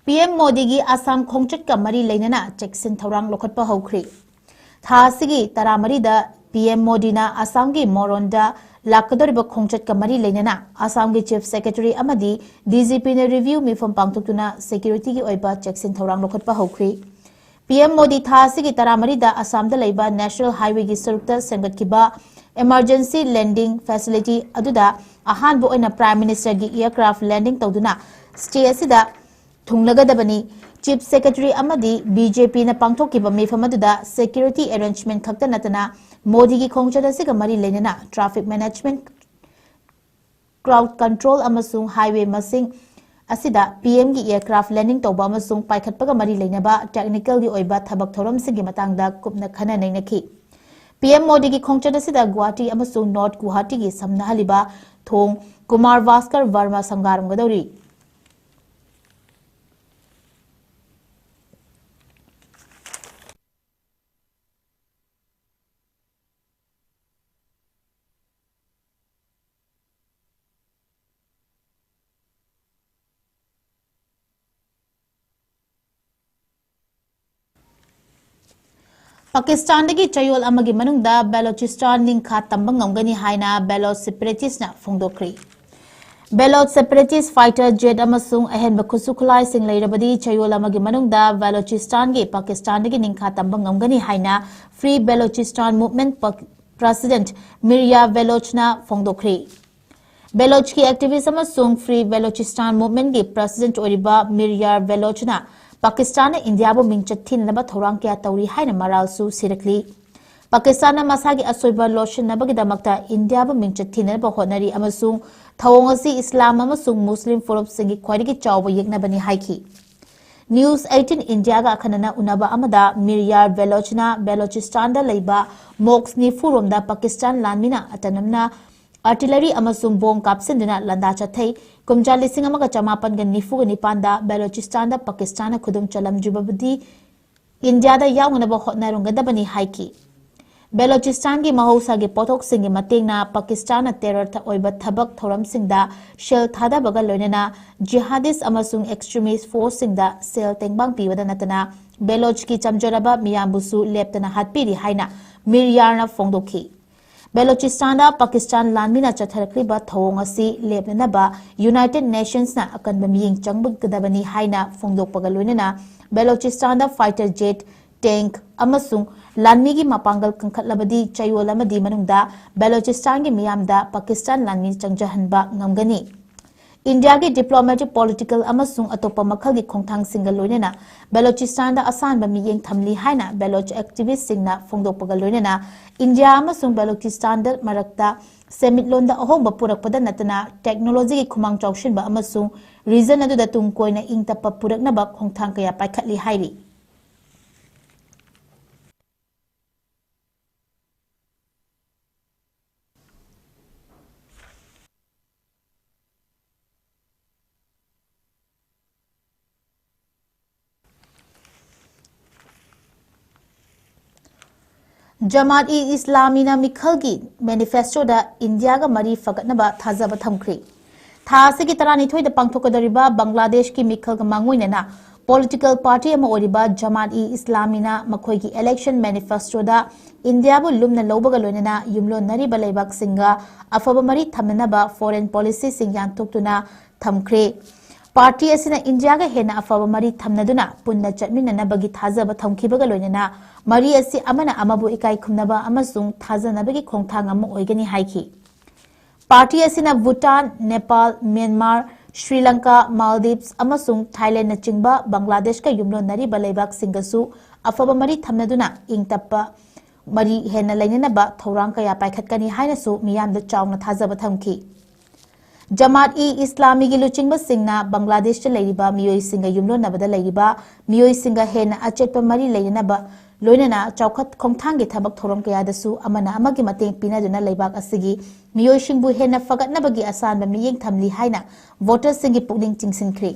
ꯄꯤ ꯑꯦꯝ ꯃꯣꯗꯤꯒꯤ ꯑꯁꯥꯝ ꯈꯣꯡꯆꯠꯀ ꯃꯔꯤ ꯂꯩꯅꯅ ꯆꯦꯛꯁꯤꯟ ꯊꯧꯔꯥꯡ ꯂꯧꯈꯠꯄ ꯍꯧꯈ꯭ꯔꯤ꯫ ꯊꯥ ꯑꯁꯤꯒꯤ ꯇꯔꯥꯃꯔꯤꯗ ꯄꯤ ꯑꯦꯝ ꯃꯣꯗꯤꯅ ꯑꯁꯥꯝꯒꯤ ꯃꯣꯔꯣꯟꯗ ꯂꯥꯛꯀꯗꯧꯔꯤꯕ ꯈꯣꯡꯆꯠꯀ ꯃꯔꯤ ꯂꯩꯅꯅ ꯑꯁꯥꯝꯒꯤ ꯆꯤꯐ ꯁꯦꯀ꯭ꯔꯦꯇꯔꯤ ꯑꯃꯗꯤ ꯗꯤ ꯖꯤ ꯄꯤꯅ ꯔꯤꯚꯤꯌꯨ ꯃꯤꯐꯝ ꯄꯥꯡꯊꯣꯛꯇꯨꯅ ꯁꯦꯀ꯭ꯌꯨꯔꯤꯇꯤꯒꯤ ꯑꯣꯏꯕ ꯆꯦꯛꯁꯤꯟ ꯊꯧꯔꯥꯡ ꯂꯧꯈꯠꯄ ꯍꯧꯈ꯭ꯔꯤ꯫ ꯄꯤ ꯑꯦꯝ ꯃꯣꯗꯤ ꯊꯥ ꯑꯁꯤꯒꯤ ꯇꯔꯥꯃꯔꯤꯗ ꯑꯁꯥꯝꯗ ꯂꯩꯕ ꯅꯦꯁꯅꯦꯜ ꯍꯥꯏꯋꯦꯒꯤ ꯁꯔꯨꯛꯇ ꯁꯦꯝꯒꯠꯈꯤꯕ ꯏꯃꯔꯖꯦꯟꯁꯤ ꯂꯦꯟꯗꯤꯡ ꯐꯦꯁꯤꯂꯤꯇꯤ ꯑꯗꯨꯗ ꯑꯍꯥꯟꯕ ꯑꯣꯏꯅ ꯄ꯭ꯔꯥꯏꯝ ꯃꯤꯅꯤꯁꯇꯔꯒꯤ ꯑꯦꯌꯔꯀ꯭ꯔꯥꯐ ꯂꯦꯟꯗꯤꯡ ꯇꯧꯗꯨꯅ ꯁ꯭ꯇꯦ ꯑꯁꯤꯗ ꯊꯨꯡꯂꯒꯗꯕꯅꯤ꯫ ꯆꯤꯐ ꯁꯦꯀ꯭ꯔꯦꯇꯔꯤ ꯑꯃꯗꯤ ꯕꯤ ꯖꯦ ꯄꯤꯅ ꯄꯥꯡꯊꯣꯛꯈꯤꯕ ꯃꯤꯐꯝ ꯑꯗꯨꯗ ꯁꯦꯀ꯭ꯌꯨꯔꯤꯇꯤ ꯑꯦꯔꯦꯟꯖꯃꯦꯟ ꯈꯛꯇ ꯅꯠꯇꯅ ꯃꯣꯗꯤꯒꯤ ꯈꯣꯡꯆꯠ ꯑꯁꯤꯒ ꯃꯔꯤ ꯂꯩꯅꯅ ꯇ꯭ꯔꯥꯐꯤꯛ ꯃꯦꯅꯦꯖꯃꯦꯟ, ꯀ꯭ꯔꯥꯎꯗ ꯀꯟꯇ꯭ꯔꯣꯜ ꯑꯃꯁꯨꯡ ꯍꯥꯏꯋꯦ ꯃꯁꯤꯡ ꯑꯁꯤꯗ ꯄꯤ ꯑꯦꯝꯒꯤ ꯑꯦꯌꯔꯀ꯭ꯔꯥꯐ ꯂꯦꯟꯗꯤꯡ ꯇꯧꯕ ꯑꯃꯁꯨꯡ ꯄꯥꯏꯈꯠꯄꯒ ꯃꯔꯤ ꯂꯩꯅꯕ ꯇꯦꯛꯅꯤꯀꯦꯜꯒꯤ ꯑꯣꯏꯕ ꯊꯕꯛ ꯊꯧꯔꯝꯁꯤꯡꯒꯤ ꯃꯇꯥꯡꯗ ꯀꯨꯞꯅ ꯈꯟꯅ ꯅꯩꯅꯈꯤ꯫ ꯄꯤ ꯑꯦꯝ ꯃꯣꯗꯤꯒꯤ ꯈꯣꯡꯆꯠ ꯑꯁꯤꯗ ꯒꯨꯋꯥꯍꯥꯇꯤ ꯑꯃꯁꯨꯡ ꯅꯣꯔꯊ ꯒꯨꯋꯥꯍꯥꯇꯤꯒꯤ ꯁꯝꯅꯍꯜꯂꯤꯕ ꯊꯣꯡ ꯀꯨꯃꯥꯔ ꯚꯥꯁꯀꯔ ꯚꯔꯃ ꯁꯪꯒꯥꯔꯝꯒꯗꯧꯔꯤ꯫ ꯄꯥꯀꯤꯁꯇꯥꯟꯗꯒꯤ ꯆꯌꯣꯜ ꯑꯃꯒꯤ ꯃꯅꯨꯡꯗ ꯕꯦꯂꯣꯆꯤꯁꯇꯥꯟ ꯅꯤꯡꯈꯥ ꯇꯝꯕ ꯉꯝꯒꯅꯤ ꯍꯥꯏꯅ ꯕꯦꯂꯣꯆ ꯁꯦꯄꯔꯦꯇꯤꯁꯅ ꯐꯣꯡꯗꯣꯛꯈ꯭ꯔꯤ꯫ ꯕꯦꯂꯣꯆ ꯁꯦꯄꯔꯦꯇꯤꯁ ꯐꯥꯏꯇꯔ ꯖꯦꯠ ꯑꯃꯁꯨꯡ ꯑꯍꯦꯟꯕ ꯈꯨꯠꯁꯨ ꯈꯨꯠꯂꯥꯏꯁꯤꯡ ꯂꯩꯔꯕꯗꯤ ꯆꯌꯣꯜ ꯑꯃꯒꯤ ꯃꯅꯨꯡꯗ ꯕꯦꯂꯣꯆꯤꯁꯇꯥꯟꯒꯤ ꯄꯥꯀꯤꯁꯇꯥꯟꯗꯒꯤ ꯅꯤꯡꯈꯥ ꯇꯝꯕ ꯉꯝꯒꯅꯤ ꯍꯥꯏꯅ ꯐ꯭ꯔꯤ ꯕꯦꯂꯣꯆꯤꯁꯇꯥꯟ ꯃꯨꯚꯃꯦꯟꯠ ꯄ꯭ꯔꯁꯤꯗꯦꯟꯠ ꯃꯤꯔꯌꯥ ꯕꯦꯂꯣꯆꯅ ꯐꯣꯡꯗꯣꯛꯈ꯭ꯔꯤ꯫ ꯕꯦꯂꯣꯆꯀꯤ ꯑꯦꯛꯇꯤꯚꯤꯁ ꯑꯃꯁꯨꯡ ꯐ꯭ꯔꯤ ꯕꯦꯂꯣꯆꯤꯁꯇꯥꯟ ꯃꯨꯚꯃꯦꯟꯠꯀꯤ ꯄ꯭ꯔꯁꯤꯗꯦꯟꯠ ꯑꯣꯏꯔꯤꯕ ꯃꯤꯔꯌꯥ ꯕꯦꯂꯣꯆꯅ ꯄꯥꯀꯤꯁꯇꯥꯟꯅ ꯏꯟꯗꯤꯌꯥꯕꯨ ꯃꯤꯡꯆꯠ ꯊꯤꯅꯅꯕ ꯊꯧꯔꯥꯡ ꯀꯌꯥ ꯇꯧꯔꯤ ꯍꯥꯏꯅ ꯃꯔꯥꯜꯁꯨ ꯁꯤꯔꯛꯂꯤ꯫ ꯄꯥꯀꯤꯁꯇꯥꯟꯅ ꯃꯁꯥꯒꯤ ꯑꯁꯣꯏꯕ ꯂꯣꯠꯁꯤꯟꯅꯕꯒꯤꯗꯃꯛꯇ ꯏꯟꯗꯤꯌꯥꯕꯨ ꯃꯤꯡꯆꯠ ꯊꯤꯅꯅꯕ ꯍꯣꯠꯅꯔꯤ ꯑꯃꯁꯨꯡ ꯊꯧꯑꯣꯡ ꯑꯁꯤ ꯏꯁꯂꯥꯝ ꯑꯃꯁꯨꯡ ꯃꯨꯁꯂꯤꯝ ꯐꯨꯔꯨꯞꯁꯤꯡꯒꯤ ꯈ꯭ꯋꯥꯏꯗꯒꯤ ꯆꯥꯎꯕ ꯌꯦꯛꯅꯕꯅꯤ ꯍꯥꯏꯈꯤ꯫ ꯅ꯭ꯌꯨꯁ ꯑꯩꯠꯇꯤꯟ ꯏꯟꯗꯤꯌꯥꯒ ꯑꯈꯟꯅꯅ ꯎꯅꯕ ꯑꯃꯗ ꯃꯤꯔꯌꯥꯔ ꯕꯦꯂꯣꯆꯅ ꯕꯦꯂꯣꯆꯤꯁꯇꯥꯟꯗ ꯂꯩꯕ ꯃꯣꯛꯁ ꯅꯤꯐꯨ ꯔꯣꯝꯗ ꯄꯥꯀꯤꯁꯇꯥꯟ ꯂꯥꯟꯃꯤꯅ ꯑꯇꯅꯝꯅ ꯑꯥꯔꯇꯤꯂꯔꯤ ꯑꯃꯁꯨꯡ ꯕꯣꯝ ꯀꯥꯞꯁꯤꯟꯗꯨꯅ ꯂꯥꯟꯗꯥ ꯆꯠꯊꯩ꯫ ꯀꯨꯝꯖꯥ ꯂꯤꯁꯤꯡ ꯑꯃꯒ ꯆꯃꯥꯄꯟꯒ ꯅꯤꯐꯨꯒ ꯅꯤꯄꯥꯟꯗ ꯕꯦꯂꯣꯆꯤꯁꯇꯥꯟꯗ ꯄꯥꯀꯤꯁꯇꯥꯟꯅ ꯈꯨꯗꯨꯝ ꯆꯜꯂꯝꯗ꯭ꯔꯤꯕꯗꯤ ꯏꯟꯗꯤꯌꯥꯗ ꯌꯥꯎꯅꯅꯕ ꯍꯣꯠꯅꯔꯝꯒꯗꯕꯅꯤ ꯍꯥꯏꯈꯤ꯫ ꯕꯦꯂꯣꯆꯤꯁꯇꯥꯟꯒꯤ ꯃꯍꯧꯁꯥꯒꯤ ꯄꯣꯠꯊꯣꯛꯁꯤꯡꯒꯤ ꯃꯇꯦꯡꯅ ꯄꯥꯀꯤꯁꯇꯥꯟꯅ ꯇꯦꯔꯔ ꯑꯣꯏꯕ ꯊꯕꯛ ꯊꯧꯔꯝꯁꯤꯡꯗ ꯁꯦꯜ ꯊꯥꯗꯕꯒ ꯂꯣꯏꯅꯅ ꯖꯤꯍꯥꯗꯤꯁ ꯑꯃꯁꯨꯡ ꯑꯦꯛꯁꯇ꯭ꯔꯤꯃꯤꯁ ꯐꯣꯔꯁꯁꯤꯡꯗ ꯁꯦꯜ ꯇꯦꯡꯕꯥꯡ ꯄꯤꯕꯗ ꯅꯠꯇꯅ ꯕꯦꯂꯣꯆꯀꯤ ꯆꯝꯖꯔꯕ ꯃꯤꯌꯥꯝꯕꯨꯁꯨ ꯂꯦꯞꯇꯅ ꯍꯥꯠꯄꯤꯔꯤ ꯍꯥꯏꯅ ꯃꯤꯔꯌꯥꯔꯅ ꯐꯣꯡꯗꯣꯛꯈꯤ꯫ ꯕꯦꯂꯣꯆꯤꯁꯇꯥꯟꯗ ꯄꯥꯀꯤꯁꯇꯥꯟ ꯂꯥꯟꯃꯤꯅ ꯆꯠꯊꯔꯛꯂꯤꯕ ꯊꯧꯑꯣꯡ ꯑꯁꯤ ꯂꯦꯞꯅꯅꯕ ꯌꯨꯅꯥꯏꯇꯦꯗ ꯅꯦꯁꯟꯁꯅ ꯑꯀꯟꯕ ꯃꯤꯠꯌꯦꯡ ꯆꯪꯒꯗꯕꯅꯤ ꯍꯥꯏꯅ ꯐꯣꯡꯗꯣꯛꯄꯒ ꯂꯣꯏꯅꯅ ꯕꯦꯂꯣꯆꯤꯁꯇꯥꯟꯗ ꯐꯥꯏꯇꯔ ꯖꯦꯠ, ꯇꯦꯡꯛ ꯑꯃꯁꯨꯡ ꯂꯥꯟꯃꯤꯒꯤ ꯃꯄꯥꯡꯒꯜ ꯀꯟꯈꯠꯂꯕꯗꯤ ꯆꯌꯣꯜ ꯑꯃꯗꯤ ꯃꯅꯨꯡꯗ ꯕꯦꯂꯣꯆꯤꯁꯇꯥꯟꯒꯤ ꯃꯤꯌꯥꯝꯗ ꯄꯥꯀꯤꯁꯇꯥꯟ ꯂꯥꯟꯃꯤ ꯆꯪꯖꯍꯟꯕ ꯉꯝꯒꯅꯤ꯫ ꯏꯟꯗꯤꯌꯥꯒꯤ ꯗꯤꯄ꯭ꯂꯣꯃꯦꯇꯤꯛ, ꯄꯣꯂꯤꯇꯤꯀꯦꯜ ꯑꯃꯁꯨꯡ ꯑꯇꯣꯞꯄ ꯃꯈꯜꯒꯤ ꯈꯣꯡꯊꯥꯡꯁꯤꯡꯒ ꯂꯣꯏꯅꯅ ꯕꯦꯂꯣꯆꯤꯁꯇꯥꯟꯗ ꯑꯁꯥꯟꯕ ꯃꯤꯠꯌꯦꯡ ꯊꯝꯂꯤ ꯍꯥꯏꯅ ꯕꯦꯂꯣꯆ ꯑꯦꯛꯇꯤꯚꯤꯁ꯭ꯠꯁꯤꯡꯅ ꯐꯣꯡꯗꯣꯛꯄꯒ ꯂꯣꯏꯅꯅ ꯏꯟꯗꯤꯌꯥ ꯑꯃꯁꯨꯡ ꯕꯦꯂꯣꯆꯤꯁꯇꯥꯟꯗ ꯃꯔꯛꯇ ꯁꯦꯟꯃꯤꯠꯂꯣꯟꯗ ꯑꯍꯣꯡꯕ ꯄꯨꯔꯛꯄꯗ ꯅꯠꯇꯅ ꯇꯦꯛꯅꯣꯂꯣꯖꯤꯒꯤ ꯈꯨꯃꯥꯡ ꯆꯥꯎꯁꯤꯟꯕ ꯑꯃꯁꯨꯡ ꯔꯤꯖꯟ ꯑꯗꯨꯗ ꯇꯨꯡ ꯀꯣꯏꯅ ꯏꯪ ꯇꯞꯄ ꯄꯨꯔꯛꯅꯕ ꯈꯣꯡꯊꯥꯡ ꯀꯌꯥ ꯄꯥꯏꯈꯠꯂꯤ ꯍꯥꯏꯔꯤ꯫ ꯖꯃꯥꯠ ꯏ ꯏꯁꯂꯥꯃꯤꯅ ꯃꯤꯈꯜꯒꯤ ꯃꯦꯅꯤꯐꯦꯁꯇꯣꯗ ꯏꯟꯗꯤꯌꯥꯒ ꯃꯔꯤ ꯐꯒꯠꯅꯕ ꯊꯥꯖꯕ ꯊꯝꯈ꯭ꯔꯤ꯫ ꯊꯥ ꯑꯁꯤꯒꯤ ꯇꯔꯥꯅꯤꯊꯣꯏꯗ ꯄꯥꯡꯊꯣꯛꯀꯗꯧꯔꯤꯕ ꯕꯪꯒ꯭ꯂꯥꯗꯦꯁꯀꯤ ꯃꯤꯈꯜꯒ ꯃꯥꯡꯑꯣꯏꯅꯅ Political party ꯑꯃ ꯑꯣꯏꯔꯤꯕ ꯖꯃꯥꯠ ꯏ ꯏꯁꯂꯥꯃꯤꯅ ꯃꯈꯣꯏꯒꯤ election manifestoꯗ ꯏꯟꯗꯤꯌꯥꯕꯨ ꯂꯨꯝꯅ ꯂꯧꯕꯒ ꯂꯣꯏꯅꯅ ꯌꯨꯝꯂꯣꯟꯅꯔꯤꯕ ꯂꯩꯕꯥꯛꯁꯤꯡꯒ ꯑꯐꯕ ꯃꯔꯤ ꯊꯝꯅꯅꯕ foreign policyꯁꯤꯡ ꯌꯥꯟꯊꯣꯛꯇꯨꯅ ꯊꯝꯈ꯭ꯔꯦ꯫ Party ꯑꯁꯤꯅ ꯏꯟꯗꯤꯌꯥꯒ ꯍꯦꯟꯅ ꯑꯐꯕ ꯃꯔꯤ ꯊꯝꯅꯗꯨꯅ ꯄꯨꯟꯅ ꯆꯠꯃꯤꯟꯅꯅꯕꯒꯤ ꯊꯥꯖꯕ ꯊꯝꯈꯤꯕꯒ ꯂꯣꯏꯅꯅ ꯃꯔꯤ ꯑꯁꯤ ꯑꯃꯅ ꯑꯃꯕꯨ ꯏꯀꯥꯏ ꯈꯨꯝꯅꯕ ꯑꯃꯁꯨꯡ ꯊꯥꯖꯅꯕꯒꯤ ꯈꯣꯡꯊꯥꯡ ꯑꯃ ꯑꯣꯏꯒꯅꯤ ꯍꯥꯏꯈꯤ꯫ Party ꯑꯁꯤꯅ ꯚꯨꯇꯥꯟ, ꯅꯦꯄꯥꯜ, ꯃ꯭ꯌꯥꯟꯃꯥꯔ, ꯁ꯭ꯔꯤ ꯂꯪꯀꯥ, ꯃꯥꯜꯗꯤꯚꯁ ꯑꯃꯁꯨꯡ ꯊꯥꯏꯂꯦꯟꯗꯅꯆꯤꯡꯕ ꯕꯪꯒ꯭ꯂꯥꯗꯦꯁꯀ ꯌꯨꯝꯂꯣꯟꯅꯔꯤꯕ ꯂꯩꯕꯥꯛꯁꯤꯡꯒꯁꯨ ꯑꯐꯕ ꯃꯔꯤ ꯊꯝꯅꯗꯨꯅ ꯏꯪ ꯇꯞꯄ ꯃꯔꯤ ꯍꯦꯟꯅ ꯂꯩꯅꯅꯕ ꯊꯧꯔꯥꯡ ꯀꯌꯥ ꯄꯥꯏꯈꯠꯀꯅꯤ ꯍꯥꯏꯅꯁꯨ ꯃꯤꯌꯥꯝꯗ ꯆꯥꯎꯅ ꯊꯥꯖꯕ ꯊꯝꯈꯤ꯫ ꯖꯃꯥꯠ ꯏ ꯏꯁꯂꯥꯃꯤꯒꯤ ꯂꯨꯆꯤꯡꯕꯁꯤꯡꯅ ꯕꯪꯒ꯭ꯂꯥꯗꯦꯁꯇ ꯂꯩꯔꯤꯕ ꯃꯤꯑꯣꯏꯁꯤꯡꯒ ꯌꯨꯝꯂꯣꯟꯅꯕꯗ ꯂꯩꯔꯤꯕ ꯃꯤꯑꯣꯏꯁꯤꯡꯒ ꯍꯦꯟꯅ ꯑꯆꯦꯠꯄ ꯃꯔꯤ ꯂꯩꯅꯅꯕ ꯂꯣꯏꯅꯅ ꯆꯥꯎꯈꯠ ꯈꯣꯡꯊꯥꯡꯒꯤ ꯊꯕꯛ ꯊꯧꯔꯝ ꯀꯌꯥꯗꯁꯨ ꯑꯃꯅ ꯑꯃꯒꯤ ꯃꯇꯦꯡ ꯄꯤꯅꯗꯨꯅ ꯂꯩꯕꯥꯛ ꯑꯁꯤꯒꯤ ꯃꯤꯑꯣꯏꯁꯤꯡꯕꯨ ꯍꯦꯟꯅ ꯐꯒꯠꯅꯕꯒꯤ ꯑꯁꯥꯟꯕ ꯃꯤꯠꯌꯦꯡ ꯊꯝꯂꯤ ꯍꯥꯏꯅ voterꯁꯤꯡꯒꯤ ꯄꯨꯛꯅꯤꯡ ꯆꯤꯡꯁꯤꯟꯈ꯭ꯔꯦ꯫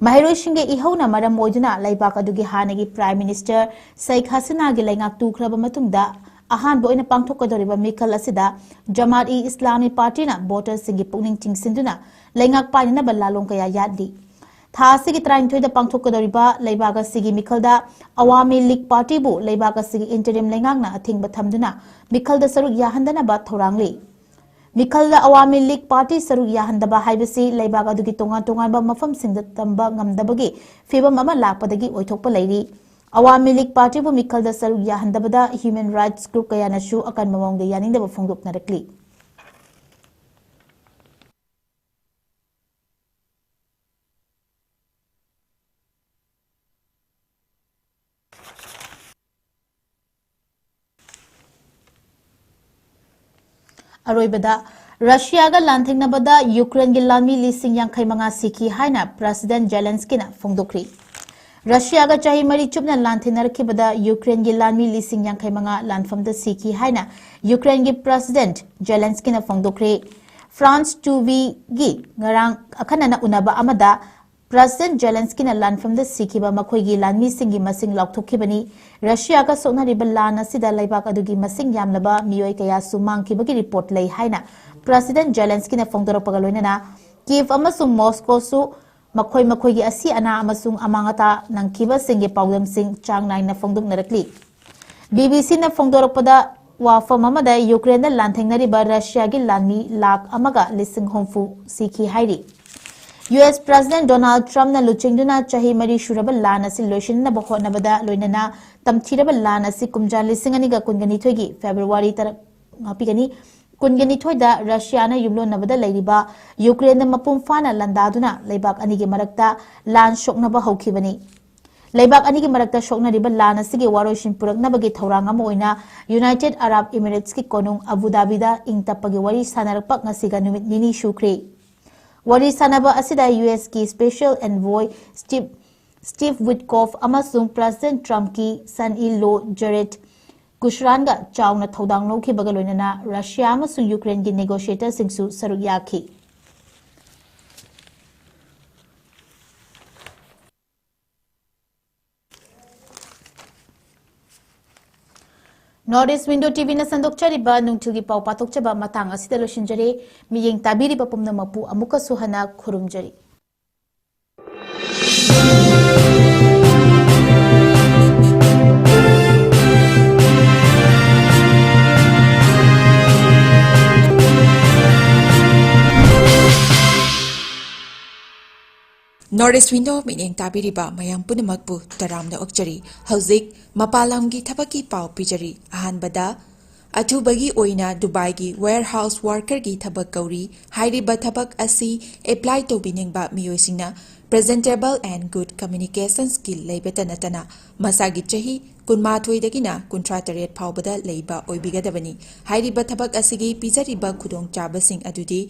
ꯃꯍꯩꯔꯣꯏꯁꯤꯡꯒꯤ ꯏꯍꯧꯅ ꯃꯔꯝ ꯑꯣꯏꯗꯨꯅ ꯂꯩꯕꯥꯛ ꯑꯗꯨꯒꯤ ꯍꯥꯟꯅꯒꯤ Prime Minister ꯁꯦꯈ ꯍꯁꯤꯅꯥꯒꯤ ꯂꯩꯉꯥꯛ ꯇꯨꯈ꯭ꯔꯕ ꯃꯇꯨꯡꯗ ꯑꯍꯥꯟꯕ ꯑꯣꯏꯅ ꯄꯥꯡꯊꯣꯛꯀꯗꯧꯔꯤꯕ ꯃꯤꯈꯜ ꯑꯁꯤꯗ ꯖꯃꯥꯠ ꯏ ꯏꯁꯂꯥꯃꯤ partyꯅ voterꯁꯤꯡꯒꯤ ꯄꯨꯛꯅꯤꯡ ꯆꯤꯡꯁꯤꯟꯗꯨꯅ ꯂꯩꯉꯥꯛ ꯄꯥꯏꯅꯅꯕ ꯂꯥꯂꯣꯡ ꯀꯌꯥ ꯌꯥꯠꯂꯤ꯫ ꯊꯥ ꯑꯁꯤꯒꯤ ꯇꯔꯥꯅꯤꯊꯣꯏꯗ ꯄꯥꯡꯊꯣꯛꯀꯗꯧꯔꯤꯕ ꯂꯩꯕꯥꯛ ꯑꯁꯤꯒꯤ ꯃꯤꯈꯜꯗ ꯑꯋꯥꯃꯤ ꯂꯤꯒ partyꯕꯨ ꯂꯩꯕꯥꯛ ꯑꯁꯤꯒꯤ interim ꯂꯩꯉꯥꯛꯅ ꯑꯊꯤꯡꯕ ꯊꯝꯗꯨꯅ ꯃꯤꯈꯜꯗ ꯁꯔꯨꯛ ꯌꯥꯍꯟꯗꯅꯕ ꯊꯧꯔꯥꯡꯂꯤ꯫ ꯃꯤꯈꯜꯗ ꯑꯋꯥꯃꯤ ꯂꯤꯒ party ꯁꯔꯨꯛ ꯌꯥꯍꯟꯗꯕ ꯍꯥꯏꯕꯁꯤ ꯂꯩꯕꯥꯛ ꯑꯗꯨꯒꯤ ꯇꯣꯉꯥꯟ ꯇꯣꯉꯥꯟꯕ ꯃꯐꯝꯁꯤꯡꯗ ꯇꯝꯕ ꯉꯝꯗꯕꯒꯤ ꯐꯤꯚꯝ ꯑꯃ ꯂꯥꯛꯄꯗꯒꯤ ꯑꯣꯏꯊꯣꯛꯄ ꯂꯩꯔꯤ꯫ ꯑꯋꯥꯃꯤ ꯂꯤꯒ partyꯕꯨ ꯃꯤꯈꯜꯗ ꯁꯔꯨꯛ ꯌꯥꯍꯟꯗꯕꯗ human rights group ꯀꯌꯥꯅꯁꯨ ꯑꯀꯟꯕ ꯃꯑꯣꯡꯗ ꯌꯥꯅꯤꯡꯗꯕ ꯐꯣꯡꯗꯣꯛꯅꯔꯛꯂꯤ꯫ ꯑꯔꯣꯏꯕꯗ, ꯔꯁꯤꯌꯥꯒ ꯂꯥꯟꯊꯦꯡꯅꯕꯗ ꯌꯨꯀ꯭ꯔꯦꯟꯒꯤ ꯂꯥꯟꯃꯤ ꯂꯤꯁꯤꯡ ꯌꯥꯡꯈꯩ ꯃꯉꯥ ꯁꯤꯈꯤ ꯍꯥꯏꯅ President ꯖꯦꯂꯦꯟꯁꯀꯤꯅ ꯐꯣꯡꯗꯣꯛꯈ꯭ꯔꯤ꯫ ꯔꯁꯤꯌꯥꯒ ꯆꯍꯤ ꯃꯔꯤ ꯆꯨꯞꯅ ꯂꯥꯟꯊꯦꯡꯅꯔꯛꯈꯤꯕꯗ ꯌꯨꯀ꯭ꯔꯦꯟꯒꯤ ꯂꯥꯟꯃꯤ ꯂꯤꯁꯤꯡ ꯌꯥꯡꯈꯩ ꯃꯉꯥ ꯂꯥꯟꯐꯝꯗ ꯁꯤꯈꯤ ꯍꯥꯏꯅ ꯌꯨꯀ꯭ꯔꯦꯟꯒꯤ President ꯖꯦꯂꯦꯟꯁꯀꯤꯅ ꯐꯣꯡꯗꯣꯛꯈ꯭ꯔꯦ꯫ France Twoꯒꯤ ꯉꯔꯥꯡ ꯑꯈꯟꯅꯅ ꯎꯅꯕ ꯑꯃꯗ President ꯖꯦꯂꯦꯟꯁꯀꯤꯅ ꯂꯥꯟꯐꯝꯗ ꯁꯤꯈꯤꯕ ꯃꯈꯣꯏꯒꯤ ꯂꯥꯟꯃꯤꯁꯤꯡꯒꯤ ꯃꯁꯤꯡ ꯂꯥꯎꯊꯣꯛꯈꯤꯕꯅꯤ꯫ ꯔꯁꯤꯌꯥꯒ ꯁꯣꯛꯅꯔꯤꯕ ꯂꯥꯟ ꯑꯁꯤꯗ ꯂꯩꯕꯥꯛ ꯑꯗꯨꯒꯤ ꯃꯁꯤꯡ ꯌꯥꯝꯂꯕ ꯃꯤꯑꯣꯏ ꯀꯌꯥꯁꯨ ꯃꯥꯡꯈꯤꯕꯒꯤ report ꯂꯩ ꯍꯥꯏꯅ President ꯖꯦꯂꯦꯟꯁꯀꯤꯅ ꯐꯣꯡꯗꯣꯔꯛꯄꯒ ꯂꯣꯏꯅꯅ ꯀꯤꯚ ꯑꯃꯁꯨꯡ ꯃꯣꯁꯀꯣꯁꯨ ꯃꯈꯣꯏ ꯃꯈꯣꯏꯒꯤ ꯑꯁꯤ ꯑꯅꯥ ꯑꯃꯁꯨꯡ ꯑꯃꯥꯡ ꯑꯇꯥ ꯅꯪꯈꯤꯕꯁꯤꯡꯒꯤ ꯄꯥꯎꯗꯝꯁꯤꯡ ꯆꯥꯡ ꯅꯥꯏꯅ ꯐꯣꯡꯗꯣꯛꯅꯔꯛꯂꯤ꯫ ꯕꯤ ꯕꯤ ꯁꯤꯅ ꯐꯣꯡꯗꯣꯔꯛꯄꯗ, ꯋꯥꯐꯝ ꯑꯃꯗ ꯌꯨꯀ꯭ꯔꯦꯟꯗ ꯂꯥꯟꯊꯦꯡꯅꯔꯤꯕ ꯔꯁꯤꯌꯥꯒꯤ ꯂꯥꯟꯃꯤ ꯂꯥꯈ ꯑꯃꯒ ꯂꯤꯁꯤꯡ ꯍꯨꯝꯐꯨ ꯁꯤꯈꯤ ꯍꯥꯏꯔꯤ꯫ ꯌꯨ ꯑꯦꯁ ꯄ꯭ꯔꯦꯁꯤꯗꯦꯟꯠ ꯗꯣꯅꯥꯜꯗ ꯇ꯭ꯔꯝꯞꯅ ꯂꯨꯆꯤꯡꯗꯨꯅ ꯆꯍꯤ ꯃꯔꯤ ꯁꯨꯔꯕ ꯂꯥꯟ ꯑꯁꯤ ꯂꯣꯏꯁꯤꯟꯅꯕ ꯍꯣꯠꯅꯕꯗ ꯂꯣꯏꯅꯅ ꯇꯝꯊꯤꯔꯕ ꯂꯥꯟ ꯑꯁꯤ ꯀꯨꯝꯖꯥ ꯂꯤꯁꯤꯡ ꯑꯅꯤꯒ ꯀꯨꯟꯒ ꯅꯤꯊꯣꯏꯒꯤ ꯐꯦꯕ꯭ꯔꯨꯋꯥꯔꯤ ꯇꯔꯥ, ꯉꯥꯛꯄꯤꯒꯅꯤ, ꯀꯨꯟꯒ ꯅꯤꯊꯣꯏꯗ ꯔꯁꯤꯌꯥꯅ ꯌꯨꯝꯂꯣꯟꯅꯕꯗ ꯂꯩꯔꯤꯕ ꯌꯨꯀ꯭ꯔꯦꯟꯗ ꯃꯄꯨꯡ ꯐꯥꯅ ꯂꯥꯟꯗꯥꯗꯨꯅ ꯂꯩꯕꯥꯛ ꯑꯅꯤꯒꯤ ꯃꯔꯛꯇ ꯂꯥꯟ ꯁꯣꯛꯅꯕ ꯍꯧꯈꯤꯕꯅꯤ꯫ ꯂꯩꯕꯥꯛ ꯑꯅꯤꯒꯤ ꯃꯔꯛꯇ ꯁꯣꯛꯅꯔꯤꯕ ꯂꯥꯟ ꯑꯁꯤꯒꯤ ꯋꯥꯔꯣꯏꯁꯤꯟ ꯄꯨꯔꯛꯅꯕꯒꯤ ꯊꯧꯔꯥꯡ ꯑꯃ ꯑꯣꯏꯅ ꯌꯨꯅꯥꯏꯇꯦꯗ ꯑꯔꯥꯕ ꯏꯃꯤꯔꯦꯠꯁꯀꯤ ꯀꯣꯅꯨꯡ ꯑꯕꯨ ꯙꯥꯕꯤꯗ ꯏꯪ ꯇꯞꯄꯒꯤ ꯋꯥꯔꯤ ꯁꯥꯟꯅꯔꯛꯄ ꯉꯁꯤꯒ ꯅꯨꯃꯤꯠ ꯅꯤꯅꯤ ꯁꯨꯈ꯭ꯔꯦ꯫ ꯋꯥꯔꯤ ꯁꯥꯟꯅꯕ ꯑꯁꯤꯗ ꯌꯨ ꯑꯦꯁꯀꯤ ꯁ꯭ꯄꯦꯁꯦꯜ ꯑꯦꯟꯚꯣꯏ ꯁ꯭ꯇꯤꯚ, ꯁ꯭ꯇꯤꯚ ꯋꯤꯠꯀꯣꯐ ꯑꯃꯁꯨꯡ ꯄ꯭ꯔꯦꯁꯤꯗꯦꯟꯠ ꯇ꯭ꯔꯝꯞꯀꯤ ꯁꯟ ꯏꯟ ꯂꯣ ꯖꯦꯔꯦꯗ ꯀꯨꯁ꯭ꯔꯥꯟꯒ ꯆꯥꯎꯅ ꯊꯧꯗꯥꯡ ꯂꯧꯈꯤꯕꯒ ꯂꯣꯏꯅꯅ ꯔꯁꯤꯌꯥ ꯑꯃꯁꯨꯡ ꯌꯨꯀ꯭ꯔꯦꯟꯒꯤ ꯅꯦꯒꯣꯁꯤꯌꯦꯇꯔꯁꯤꯡꯁꯨ ꯁꯔꯨꯛ ꯌꯥꯈꯤ꯫ ꯅꯣꯔꯠ ꯏꯁ ꯋꯤꯟꯗꯣ ꯇꯤ ꯚꯤꯅ ꯁꯟꯗꯣꯛꯆꯔꯤꯕ ꯅꯨꯡꯊꯤꯜꯒꯤ ꯄꯥꯎ ꯄꯥꯊꯣꯛꯆꯕ ꯃꯇꯥꯡ ꯑꯁꯤꯗ ꯂꯣꯏꯁꯤꯟꯖꯔꯦ꯫ ꯃꯤꯠꯌꯦꯡ ꯇꯥꯕꯤꯔꯤꯕ ꯄꯨꯝꯅꯃꯛꯄꯨ ꯑꯃꯨꯛꯀꯁꯨ ꯍꯟꯅ ꯈꯨꯔꯨꯝꯖꯔꯤ꯫ ꯅꯣꯔꯠ ꯏꯁ ꯋꯤꯟꯗꯣ ꯃꯤꯠꯌꯦꯡ ꯇꯥꯕꯤꯔꯤꯕ ꯃꯌꯥꯝ ꯄꯨꯝꯅꯃꯛꯄꯨ ꯇꯔꯥꯝꯅ ꯑꯣꯛꯆꯔꯤ꯫ ꯍꯧꯖꯤꯛ ꯃꯄꯥꯟ ꯂꯝꯒꯤ ꯊꯕꯛꯀꯤ ꯄꯥꯎ ꯄꯤꯖꯔꯤ꯫ ꯑꯍꯥꯟꯕꯗ, ꯑꯊꯨꯕꯒꯤ ꯑꯣꯏꯅ ꯗꯨꯕꯥꯏꯒꯤ warehouse workerꯒꯤ ꯊꯕꯛ ꯀꯧꯔꯤ꯫ ꯍꯥꯏꯔꯤꯕ ꯊꯕꯛ ꯑꯁꯤ apply ꯇꯧꯕꯤꯅꯤꯡꯕ ꯃꯤꯑꯣꯏꯁꯤꯡꯅ presentable and good communication skill ꯂꯩꯕꯇ ꯅꯠꯇꯅ ꯃꯁꯥꯒꯤ ꯆꯍꯤ ꯀꯨꯟꯃꯥꯊꯣꯏꯗꯒꯤꯅ ꯀꯨꯟꯊ꯭ꯔꯥ ꯇꯔꯦꯠ ꯐꯥꯎꯕꯗ ꯂꯩꯕ ꯑꯣꯏꯕꯤꯒꯗꯕꯅꯤ꯫ ꯍꯥꯏꯔꯤꯕ ꯊꯕꯛ ꯑꯁꯤꯒꯤ ꯄꯤꯖꯔꯤꯕ ꯈꯨꯗꯣꯡꯆꯥꯕꯁꯤꯡ ꯑꯗꯨꯗꯤ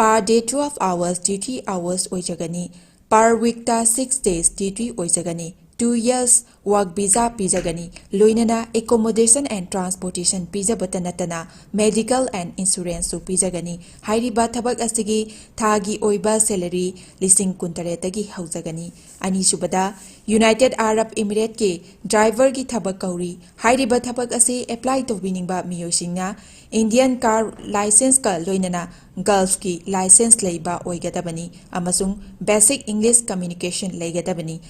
per day twelve hours duty hours ꯑꯣꯏꯖꯒꯅꯤ꯫ Per weekꯇ six days duty ꯑꯣꯏꯖꯒꯅꯤ꯫ two years work visa ꯄꯤꯖꯒꯅꯤ꯫ ꯂꯣꯏꯅꯅ accommodation and transportation ꯄꯤꯖꯕꯇ ꯅꯠꯇꯅ medical and insuranceꯁꯨ ꯄꯤꯖꯒꯅꯤ꯫ ꯍꯥꯏꯔꯤꯕ ꯊꯕꯛ ꯑꯁꯤꯒꯤ ꯊꯥꯒꯤ ꯑꯣꯏꯕ salary ꯂꯤꯁꯤꯡ ꯀꯨꯟꯇꯔꯦꯠꯇꯒꯤ ꯍꯧꯖꯒꯅꯤ꯫ ꯑꯅꯤꯁꯨꯕꯗ, United Arab Emirateꯀꯤ driverꯒꯤ ꯊꯕꯛ ꯀꯧꯔꯤ꯫ ꯍꯥꯏꯔꯤꯕ ꯊꯕꯛ ꯑꯁꯤ apply ꯇꯧꯕꯤꯅꯤꯡꯕ ꯃꯤꯑꯣꯏꯁꯤꯡꯅ Indian car licenceꯀ ꯂꯣꯏꯅꯅ Gulfꯀꯤ license ꯂꯩꯕ ꯑꯣꯏꯒꯗꯕꯅꯤ ꯑꯃꯁꯨꯡ basic English communication ꯂꯩꯒꯗꯕꯅꯤ꯫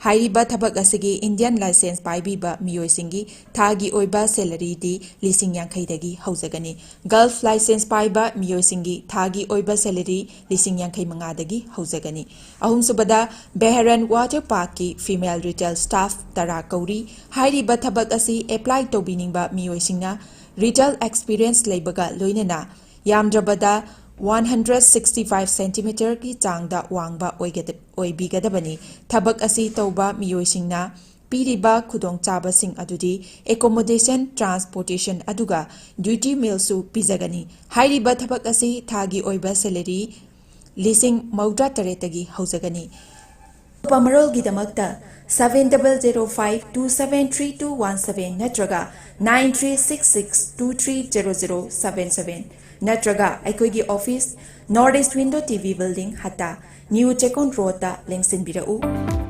ꯍꯥꯏꯔꯤꯕ ꯊꯕꯛ ꯑꯁꯤꯒꯤ Indian license ꯄꯥꯏꯕꯤꯕ ꯃꯤꯑꯣꯏꯁꯤꯡꯒꯤ ꯊꯥꯒꯤ ꯑꯣꯏꯕ salaryꯗꯤ ꯂꯤꯁꯤꯡ ꯌꯥꯡꯈꯩꯗꯒꯤ ꯍꯧꯖꯒꯅꯤ꯫ Gulf license ꯄꯥꯏꯕ ꯃꯤꯑꯣꯏꯁꯤꯡꯒꯤ ꯊꯥꯒꯤ ꯑꯣꯏꯕ salary ꯂꯤꯁꯤꯡ ꯌꯥꯡꯈꯩ ꯃꯉꯥꯗꯒꯤ ꯍꯧꯖꯒꯅꯤ꯫ ꯑꯍꯨꯝꯁꯨꯕꯗ, Bahrain Water Parkꯀꯤ female retail staff ꯇꯔꯥ ꯀꯧꯔꯤ꯫ ꯍꯥꯏꯔꯤꯕ ꯊꯕꯛ ꯑꯁꯤ apply ꯇꯧꯕꯤꯅꯤꯡꯕ ꯃꯤꯑꯣꯏꯁꯤꯡꯅ retail experience ꯂꯩꯕꯒ ꯂꯣꯏꯅꯅ ꯌꯥꯝꯗ꯭ꯔꯕꯗ one hundred sixty five centimetreꯒꯤ ꯆꯥꯡꯗ ꯋꯥꯡꯕ ꯑꯣꯏꯒꯗ-, ꯑꯣꯏꯕꯤꯒꯗꯕꯅꯤ꯫ ꯊꯕꯛ ꯑꯁꯤ ꯇꯧꯕ ꯃꯤꯑꯣꯏꯁꯤꯡꯅ ꯄꯤꯔꯤꯕ ꯈꯨꯗꯣꯡꯆꯥꯕꯁꯤꯡ ꯑꯗꯨꯗꯤ accommodation, transportation ꯑꯗꯨꯒ duty mealꯁꯨ ꯄꯤꯖꯒꯅꯤ꯫ ꯍꯥꯏꯔꯤꯕ ꯊꯕꯛ ꯑꯁꯤ ꯊꯥꯒꯤ ꯑꯣꯏꯕ salary ꯂꯤꯁꯤꯡ ꯃꯧꯗ꯭ꯔꯥ ꯇꯔꯦꯠꯇꯒꯤ ꯍꯧꯖꯒꯅꯤ꯫ ꯑꯀꯨꯞꯄ ꯃꯔꯣꯜꯒꯤꯗꯃꯛꯇ seven double zero five two seven three two one seven ꯅꯠꯇ꯭ꯔꯒ nine three six six two three zero zero seven seven ꯅꯠꯇ꯭ꯔꯒ ꯑꯩꯈꯣꯏꯒꯤ office, North East Window TV Building, ꯍꯠꯇꯥ, New Chekon Roadꯇ ꯂꯦꯡꯁꯤꯟꯕꯤꯔꯛꯎ꯫